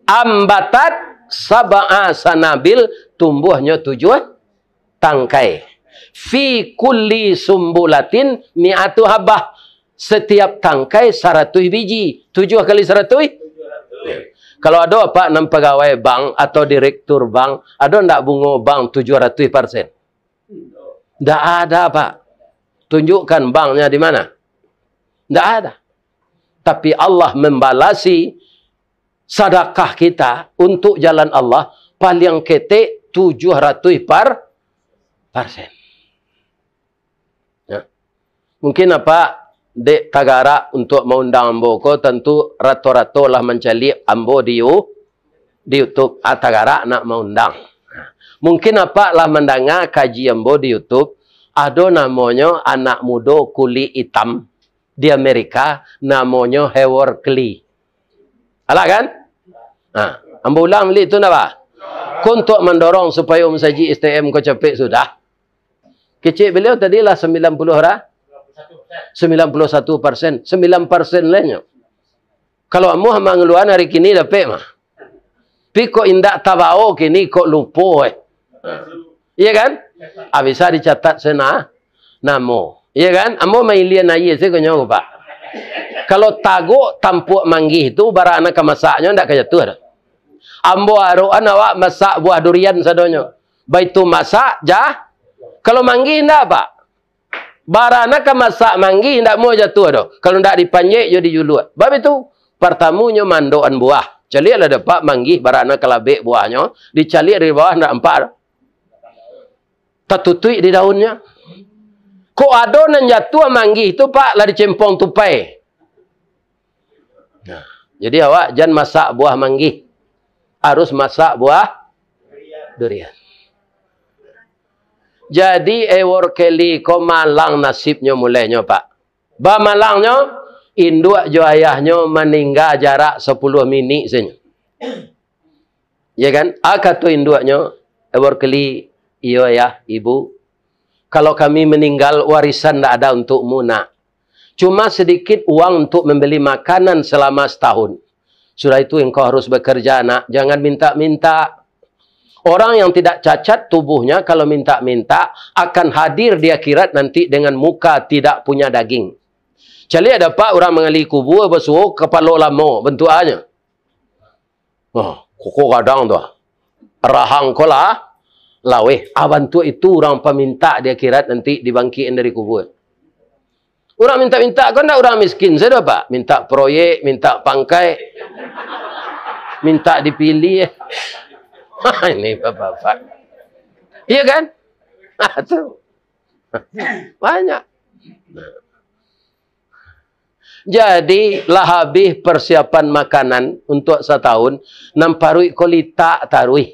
Ambatat sab'a sanabil, tumbuahnyo tujuah tangkai. Fi kulli sumbulatin mi'atu habah. Setiap tangkai saratuih biji. Tujuah kali saratuih? Kalau ado apak nan pagawai bank atau direktur bank, ado ndak bungo bank tujuah ratuih persen? Ndak ada, Pak. Tunjukkan banknya di mana? Ndak ada. Tapi Allah membalasi sadakah kita untuk jalan Allah paling ketek tujuah ratuih par-, persen. Ya. Mungkin apak dek tagarak untuk maundang ambo ko, tantu rato-rato lah mancaliak ambo di You-, di YouTube. Ah, tagarak nak maundang. Mungkin apak lah mandanga kaji ambo di YouTube, ado namonyo anak mudo kulik itam di Amerika, namonyo Howard Kelly. Alah kan? Ha, ambo ulang balik tu ndak, Pak? Ko untuk mandorong supayo masajik S T M ko capek sudah. Kecek beliau tadi lah sambilan puluh ra-, sambilan puluh satu persen, sambilan persen lah nyo. Kalau ambo mangaluan hari kini dapek mah. Tapi kok indak tabao kini, kok lupo, eh. Ha. Iya kan? Ah, bisa dicatat sena-, namo. Iya kan? Ambo mailian aia sajo nyo, Pak. Kalau tagok tampuak manggih tu, bara nan ka masaknyo ndak ka jatuah doh. Ambo arokan awak masak buah durian sadonyo. Baitu masak, jah. Kalau manggih ndak, Pak? Bara nan ka masak manggih ndak muah jatuah doh. Kalau ndak dipanjek jo dijuluak. Bab itu, partamunyo mandokan buah. Caliaklah dapek manggih bara nan ka labek buahnyo, dicaliak dari bawah ndak nampak doh. Tatutuik di daunnyo. Kok ado nan jatuah manggih tu, Pak, lah dicempong tupai. Nah, jadi awak jan masak buah manggih. Harus masak buah durian. Jadi, Howard Kelly ko malang nasibnyo mulenyo, Pak. Bamalangnyo, induak jo ayahnyo maningga jarak sapuluah minik sajo. Ya kan? A, kato induaknyo, Howard Kelly, iyo, ayah, ibu, kalau kami meninggal, warisan ndak ada untukmu, nak. Cuma sedikit uang untuk membeli makanan selama setahun. Sudah itu engkau harus bekerja, nak. Jangan minta-minta. Orang yang tidak cacat tubuhnya, kalau minta-minta, akan hadir di akhirat nanti dengan muka tidak punya daging. Caliak dapek urang mangali kubua basuo kapalo lamo bantuaknyo. Oh, koko gadang tu. Rahang ko lah laweh. Ah, bantuak itu urang pamintak di akhirat nanti dibangkik dari kubua. Urang mintak-mintak ko ndak urang miskin sajo, Pak. Mintak proyek, mintak pangkai, mintak dipilih. Ini bapak-bapak. Iya kan? Ah, tu. Banyak. Jadi, lah habih persiapan makanan untuak satahun, nan paruik ko litak taruih.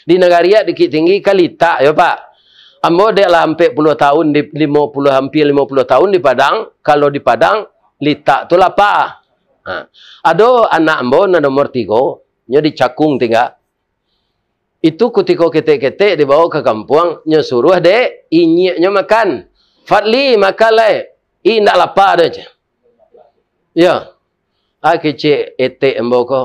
Di nagari Akik Bukittinggi ka litak, yo, Pak. Ambo dek lah ampek puluah tahun, di limo puluah, hampir limo puluah tahun di Padang, kalau di Padang, litak tu lapa. Ha. Ado anak ambo nan nomor tigo, nyo di Cakung tingga. Itu kutiko ketek-ketek dibawa ka kampuang, nyo suruah dek inyiaknyo makan. "Fadli, makan lai. Indak lapa doh," ceh. Yo. Ah, kecek etek ambo ko.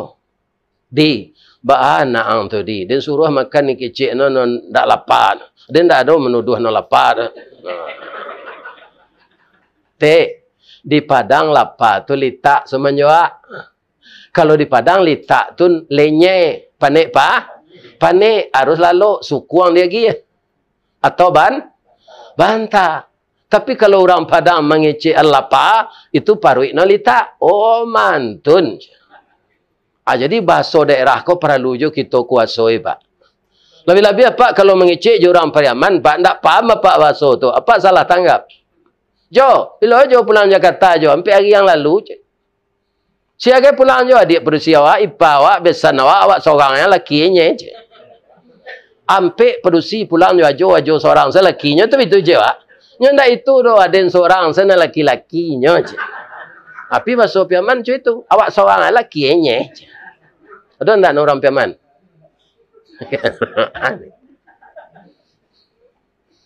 "Di, baa anak ang tu, Di? Den suruah makan ni kecek no, no ndak lapa. Den ndak ado manuduah no lapa doh." Nah. Tek, di Padang lapa tu litak samanjoak. Kalau di Padang litak tu lenyai, panek pa-, panek, harus lalok, sukuang diagiah. Atau ban-, banta. Tapi kalau urang Padang mangecek lapa, itu paruik no litak. Oh, mantun. Ah, jadi bahaso daerah ko paralu jo kito kuasoi, Pak. Labiah-labiah, Pak, kalau mangecek jo urang Pariaman, Pak, ndak paham Apak bahaso tu. Apak salah tanggap. Jo, bilo jo pulang Jakarta, Jo? Ampek ari yang lalu, ceh. Sia gai pulang jo adiak padusi awak, ipa awak, besan awak, awak sorang yang laki inyo, ceh. Ampek padusi pulang jo Ajo, Ajo sorang sa lakinyo tu, itu je, Wak. Nyo ndak itu doh, aden sorang sa nan laki-lakinyo, ceh. Tapi baso Piaman ceh itu, awak sorang laki inyo, ceh. Ado ndak urang Piaman?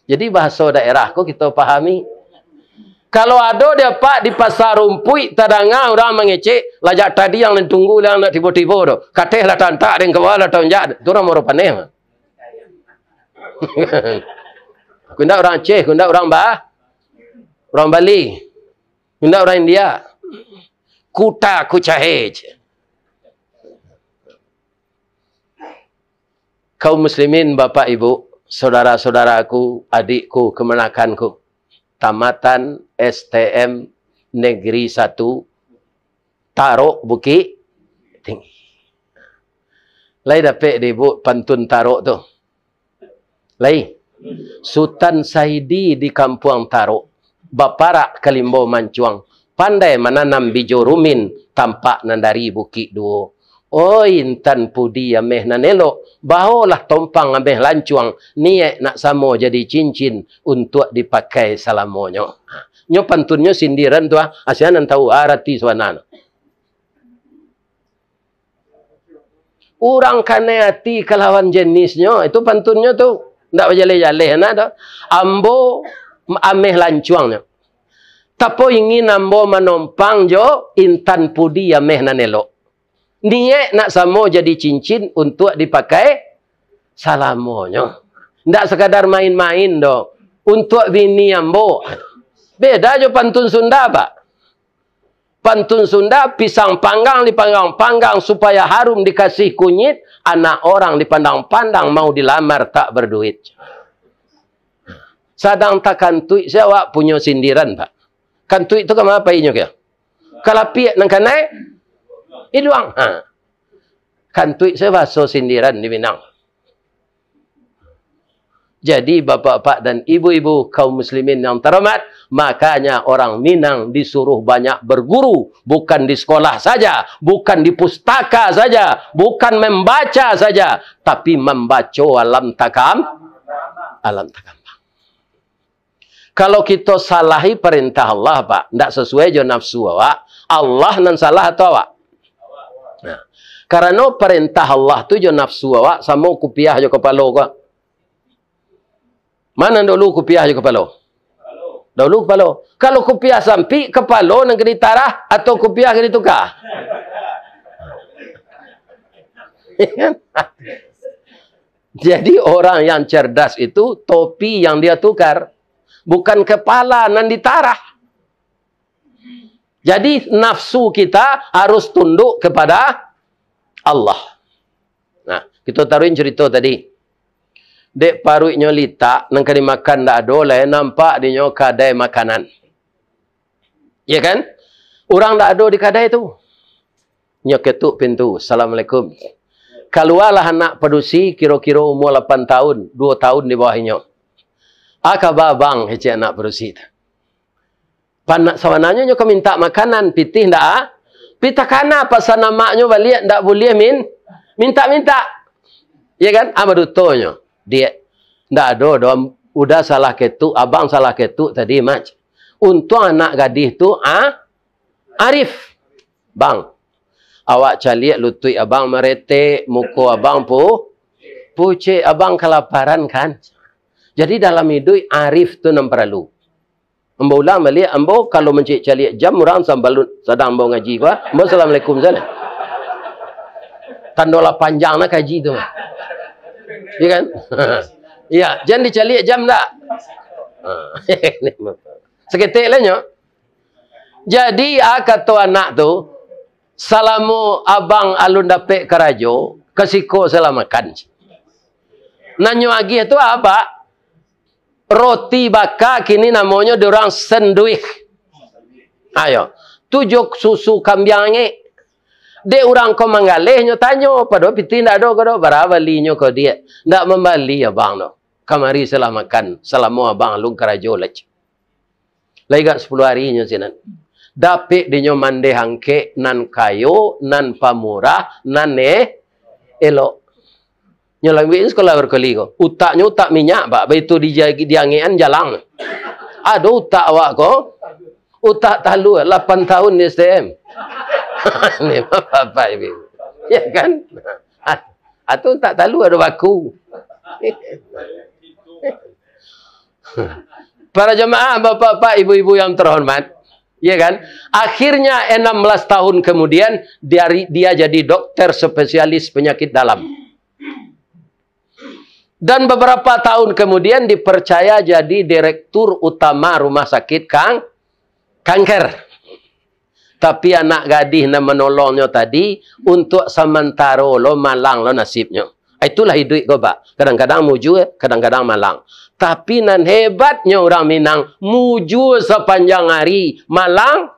Jadi, bahaso daerah ko kito pahami. Kalau ado di apak di Pasar Rumpuik tadanga urang mangecek, lah jak tadi yang den tunggu, lah ndak tibo-tibo tu. Kateh lah tantak, den kawa lah taunjak, tu urang Muaro Paneh mah. Ku indak urang Aceh, ku indak urang Ba-, urang Bali, ku indak urang India. Kuta kucahe. Kaum muslimin, bapak ibu, saudara-saudaraku, adikku, kamanakanku, tamatan S T M Negeri Satu, Tarok Bukik Tinggi. Lai dapek di ibu pantun Tarok tu? Lai. Sutan Saidi di Kampuang Tarok, baparak ka Limbo Mancuang, pandai mananam bijo rumin, tampak nan dari Bukik Duo. Oi, intan pudi ameh nan elok, baolah tompang ameh lancuang, niaik nak samo jadi cincin, untuak dipakai salamonyo. Nyo pantunnyo sindiran tu, ah. Sia nan tahu arati sabananyo. Urang kanai ati kalawan jenisnyo, itu pantunnyo tu. Ndak bajaleh-jaleh, nak tu. Ambo ameh lancuangnyo. Tapo ingin ambo manompang jo intan pudi ameh nan elok. Niaik nak samo jadi cincin untuak dipakai salamonyo. Ndak sakadar main-main doh. Untuak bini ambo. Beda jo pantun Sunda, Pak. Pantun Sunda, pisang panggang dipanggang-panggang supaya harum dikasih kunyit, anak orang dipandang-pandang mau dilamar tak berduit. Sadang takantuik se awak punyo sindiran, Pak. Kantuik tu ka ma pai inyo kah? Ka lapiak nan kanai iduang. Ha. Kantuik se bahaso sindiran di Minang. Jadi, bapak-bapak dan ibu-ibu kaum muslimin yang terhormat, makanya orang Minang disuruh banyak berguru, bukan di sekolah saja, bukan di pustaka saja, bukan membaca saja, tapi mambaco alam takam, alam takambang. Kalau kito salahi parentah Allah, Pak, ndak sasuai jo nafsu awak, Allah nan salah atau awak? Nah, karano parentah Allah tu jo nafsu awak samo kupiah jo kapalo ko. Mano dulu kupiah jo kapalo? Dulu kapalo. Kalau kupiah sampik, kapalo nan ka ditarah atau kupiah ka dituka? Jadi, orang yang cerdas itu topi yang dia tukar, bukan kepala nan ditarah. Jadi, nafsu kita harus tunduk kepada Allah. Nah, kita taruhin cerita tadi. Dek paruiknyo litak, nan ka dimakan ndak ado lai, nampak dinyo kadai makanan. Ya kan? Urang ndak ado di kadai tu. Nyo ketuk pintu, "Assalamualaikum." Kalualah anak padusi, kiro-kiro umua lapan tahun, duo tahun di bawah inyo. "A kaba, Bang?" kecek anak padusi tu. Panak sabananyo nyo ka mintak makanan, pitih ndak a-, pitih kana pasan amaknyo baliak, ndak buliah min-, mintak-mintak. Ya kan? A badutonyo, "Diak, ndak ado doh, uda salah ketuk, abang salah ketuk tadi, Mak. Untuang anak gadih tu, a, arif." "Bang, awak caliak lutuik abang maretek, muko abang pu-, pucek, abang kalaparan kan? Jadi dalam iduik arif tu nan paralu." Ambo ulang baliak, ambo kalau mancaliak jam urang sambalun sadang ambo ngaji ko, ambo assalamualaikum sajo. Tando lah panjang lah kaji tu. Iya kan? Iya, jan dicaliak jam ndak? Ha. Saketek lah nyo. Jadi, a kato anak tu, "Salamo abang alun dapek karajo, ka siko se lah makan." Nan nyo agiah tu apo? Roti baka kini namonyo di urang senduih. Ayo, tu jo susu kambiang angek. Dek urang ko manggaleh, nyo tanyo, pado pitih ndak ado ko doh, bara balinyo ko, Diak? Ndak mambali abang doh. Kamari se lah makan, salamo abang alun karajo lai. Lai agak sapuluah ari nyo sinan. Dapek dinyo mandeh angkek nan kayo, nan pamurah, nan eh, elok. Nyo lambuik sekolah barkali ko. Utaknyo utak minyak, Pak. Baitu di, di angekan jalang. Ado utak awak ko. Utak talua, lapan tahun di S T M. Ni bapak ibu. Ya kan? Ah, tu utak talua ado baku. Para jamaah, bapak-bapak, ibu-ibu yang terhormat, ya kan? Akhirnya enam belas tahun kemudian, dia, dia jadi dokter spesialis penyakit dalam. Dan beberapa tahun kemudian dipercaya jadi direktur utama rumah sakit kang-, kanker. Tapi anak gadih nan manolongnyo tadi, untuak samantaro lo malang lo nasibnyo. Itulah iduik ko, Pak. Kadang-kadang mujua, kadang-kadang malang. Tapi nan hebatnyo urang Minang, mujua sapanjang ari, malang,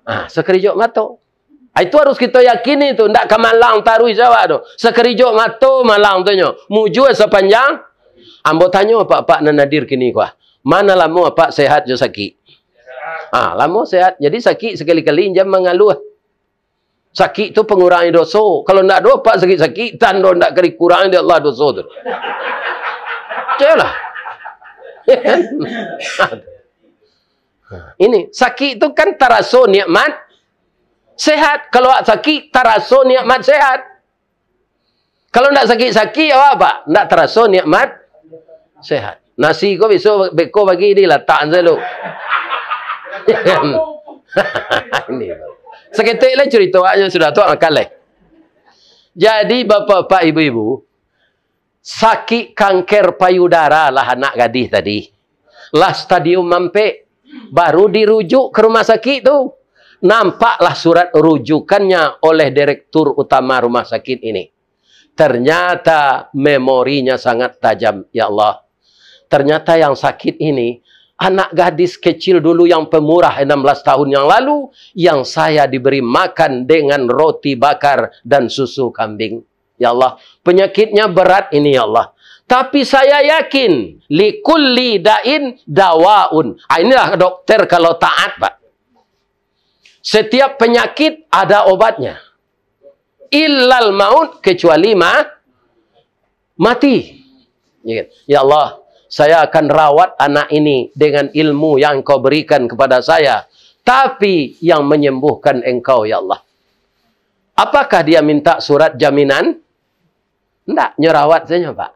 ah, sakarijok mato. Ah, itu harus kito yakini tu, ndak ka malang taruih awak tu. Sakarijok mato malang tu nyo, mujua sapanjang. Ambo tanyo apak-apak nan hadir kini ko, ah, ma nan lamo apak sehat jo sakik? Ah, lamo sehat. Jadi sakik sakali-kali jan mangaluah. Sakik tu pangurangi doso. Kalau ndak ado apak sakik-sakik, tando ndak ka dikurangi dek Allah doso tu. Iyolah. Ini, sakik tu kan taraso nikmat sehat. Kalau awak sakik, taraso nikmat sehat. Kalau ndak sakik-sakik, awak apak? Ndak taraso nikmat sehat. Nasi ko biso beko bagi dilatak sajo. Ini. Saketek lah carito awaknyo sudah tu, awak makan lai. Jadi, bapak-bapak, ibu-ibu, sakik kanker payudara lah anak gadih tadi. Lah stadium ampek, baru dirujuk ka rumah sakik tu. Nampaklah surat rujukannya oleh direktur utama rumah sakit ini. Ternyata memorinya sangat tajam, ya Allah. Ternyata yang sakit ini, anak gadis kecil dulu yang pemurah enam belas tahun yang lalu, yang saya diberi makan dengan roti bakar dan susu kambing. Ya Allah, penyakitnya berat ini, ya Allah. Tapi saya yakin, likulli da'in dawaun. Ah, inilah dokter kalau taat, Pak. Setiap penyakit ada obatnya. Illal maut, kecuali ma-, mati. Ya kan? Ya Allah, saya akan rawat anak ini dengan ilmu yang Engkau berikan kepada saya. Tapi yang menyembuhkan Engkau, ya Allah. Apakah dia minta surat jaminan? Ndak, nyo rawat sajo, Pak.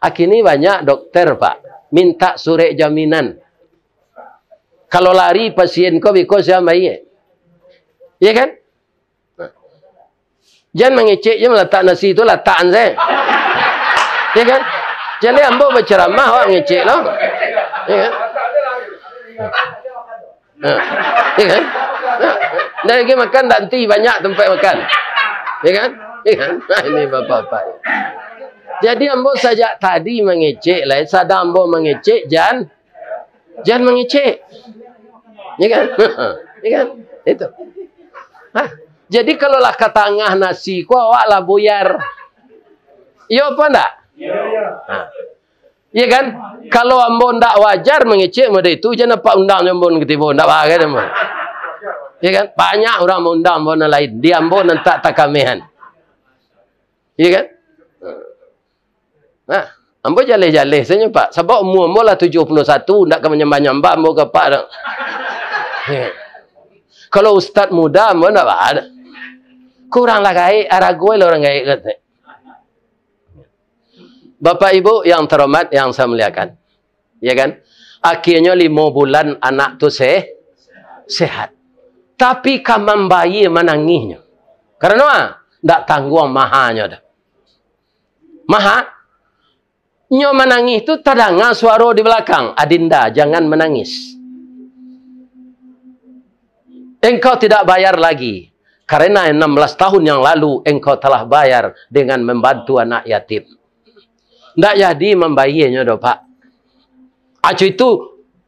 Akini banyak dokter, Pak, minta surek jaminan. Kalau lari pasien ko, biko sia bayie. Iya kan? Jan mangecek je malatak nasi tu, latakan sajo. Iya kan? Jan dek ambo bacaramah, awak mangecek lo. Iya kan? Ha. Iya kan? Ha. Dari lagi makan, dak henti, banyak tempat makan. Iya kan? Iya kan? Nah, ini bapak-bapak. Jadi ambo sajak tadi mangecek lah, sadang ambo mangecek, jan, jan mangecek. Iya kan? Iya kan? Itu. Hah? Jadi kalau lah ka tangah nasi ko, awak lah buyar. Iyo apa ndak? Nah. Iya kan? Kalau ambo ndak wajar mangecek model itu, jan apak undang jo ambo nan katibo, ndak bagai ambo. Iya kan? Banyak urang maundang ambo nan lain, di ambo nan tak takamehan. Iya kan? Nah, ambo jaleh-jaleh sajo, Pak. Sabab umua ambo lah tujuah puluah satu, ndak ka manyambah-nyambah ambo ka apak tu. Iya. Kalau ustaz muda, ambo ndak ba-, kurang lah gaek, arago lah urang gaek, kato. Bapak Ibu yang terhormat, yang saya muliakan, ya kan? Akhirnyo limo bulan anak tu se-, sehat. Tapi ka mambayie manangihnyo. Karano, ah, ndak tangguang mahanyo doh. Maha, nyo manangih tu tadanga suaro di balakang, "Adinda, jangan menangis. Engkau tidak bayar lagi, karena enam belas tahun yang lalu engkau telah bayar dengan membantu anak yatim." Ndak jadi mambayienyo doh, Pak. Acu itu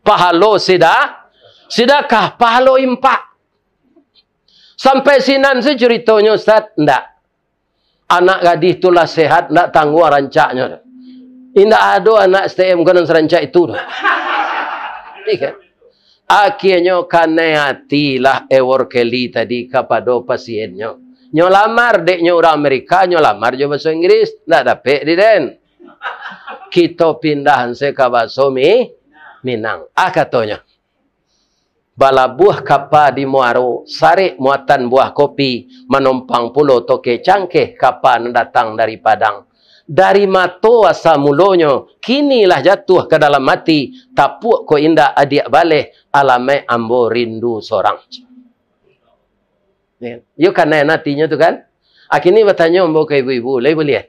pahalo sida-, sidakah, pahalo impak. Sampai sinan se curitonyo, Ustaz? Ndak. Anak gadih tu lah sehat, ndak tangguang rancaknyo. Indak ado anak S T M ko nan sarancak itu doh. Iya kan? Akhirnyo kanai ati lah Ewor Kelly tadi kapado pasiennyo. Nyo lamar, dek nyo urang Amerika, nyo lamar jo baso Inggris, ndak dapek di den. Kito pindah se ka baso Mi-, Minang. Ah, katonyo. Balabuah kapa di muaro, sarek muatan buah kopi, manompang pulo toke cangkeh kapa nan datang dari Padang. Dari mato asa mulonyo, kini lah jatuah ka dalam ati, tapuak ko indak adiak baleh, alamaik ambo rindu sorang. Yo, kanai atinyo tu kan? Akini batanyo ambo ka ibu-ibu, lai buliah?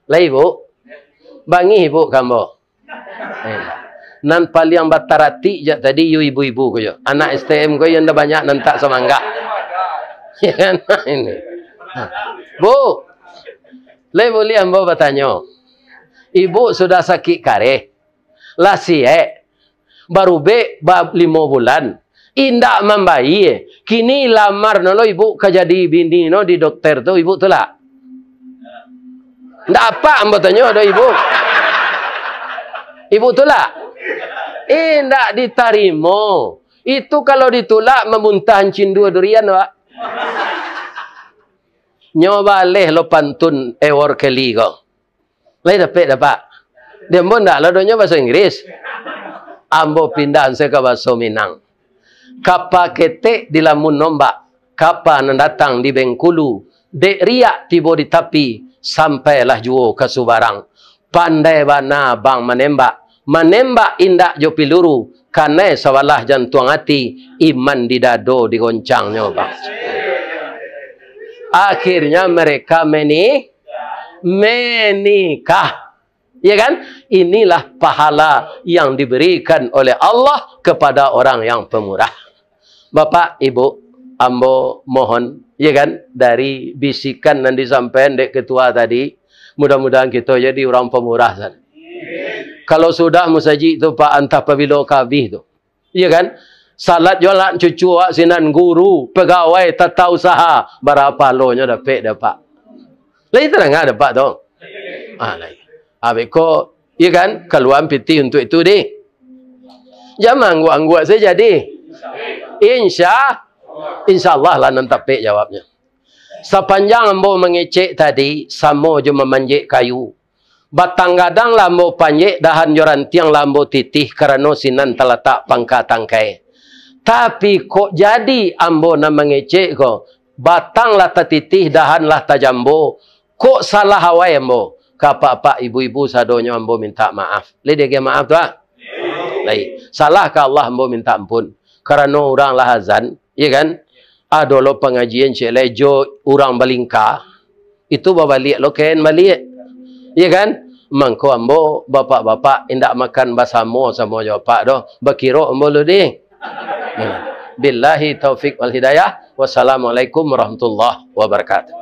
Lai, Bu? Bangih ibuk ka ambo. Eh. Nan paliang bataratik jak tadi yo ibu-ibu ko yo. Anak S T M ko yo ndak banyak nan tak samanggah. Ya kan? Ini. Bu, lai buliah ambo batanyo? Ibuk sudah sakik kareh, lah siek, barubek ba limo bulan, indak mambayie. Kini lamar no lo ibuk ka jadi bini no di dokter tu, ibuk tulak? Ndak apak ambo tanyo doh ibuk. Ibuk tulak? Indak ditarimo. Itu kalau ditulak mamuntah ancin duo durian, Pak. Nyo baleh lo pantun Ewor Kelly ko. Lai dapek, Pak? Di ambo ndak lo donyo bahaso Inggris. Ambo pindah se ka bahaso Minang. Kapa ketek dilamun ombak, kapa nan datang di Bengkulu, dek riak tibo di tapi, sampailah juo ka subarang. Pandai bana bang manembak, manembak indak jo piluru, kanai sabalah jantuang ati, iman di dado digoncangnyo, bang. Akhirnya mereka meni-, menikah. Ya kan? Inilah pahala yang diberikan oleh Allah kepada orang yang pemurah. Bapak, Ibu, ambo mohon, ya kan, dari bisikan nan disampaikan dek ketua tadi, mudah-mudahan kito jadi urang pemurah sajo. Kalau sudah musajik tu, Pak, antah pabilo ka abih tu. Iya kan? Salat jo anak cucu awak sinan, guru, pegawai, tata usaha, bara pahalonyo dapek dek Apak? Lai tadanga dek Apak tu? Ah, lai. Abih ko, iya kan? Kaluaan pitih untuak itu, dih. Jan maangguak-angguak sajo, dih. Insya, insya Allah lah nan tapek jawabnyo. Sapanjang ambo mangecek tadi, samo jo mamanjek kayu. Batang gadang lah ambo panjek, dahan jo rantiang lah ambo titih, karano sinan talatak pangka tangkai. Tapi, kok jadi ambo nan mangecek ko, batang lah tatitih, dahan lah tajambo, kok salah awai ambo? Ka apak-apak, ibu-ibu sadonyo ambo mintak maaf. Lai diagiah maaf tu, ah? Lai. Salah ka Allah ambo mintak ampun. Karano urang lah azan, iya kan? Ado lo pangajian ciek lai jo urang balingka, itu babaliak lo kain baliak. Iya kan? Mangko ambo, bapak-bapak, indak makan basamo-samo jo Apak doh. Bakirok ambo lu, dih. Billahi taufik wal hidayah. Wassalamualaikum warahmatullahi wabarakatuh.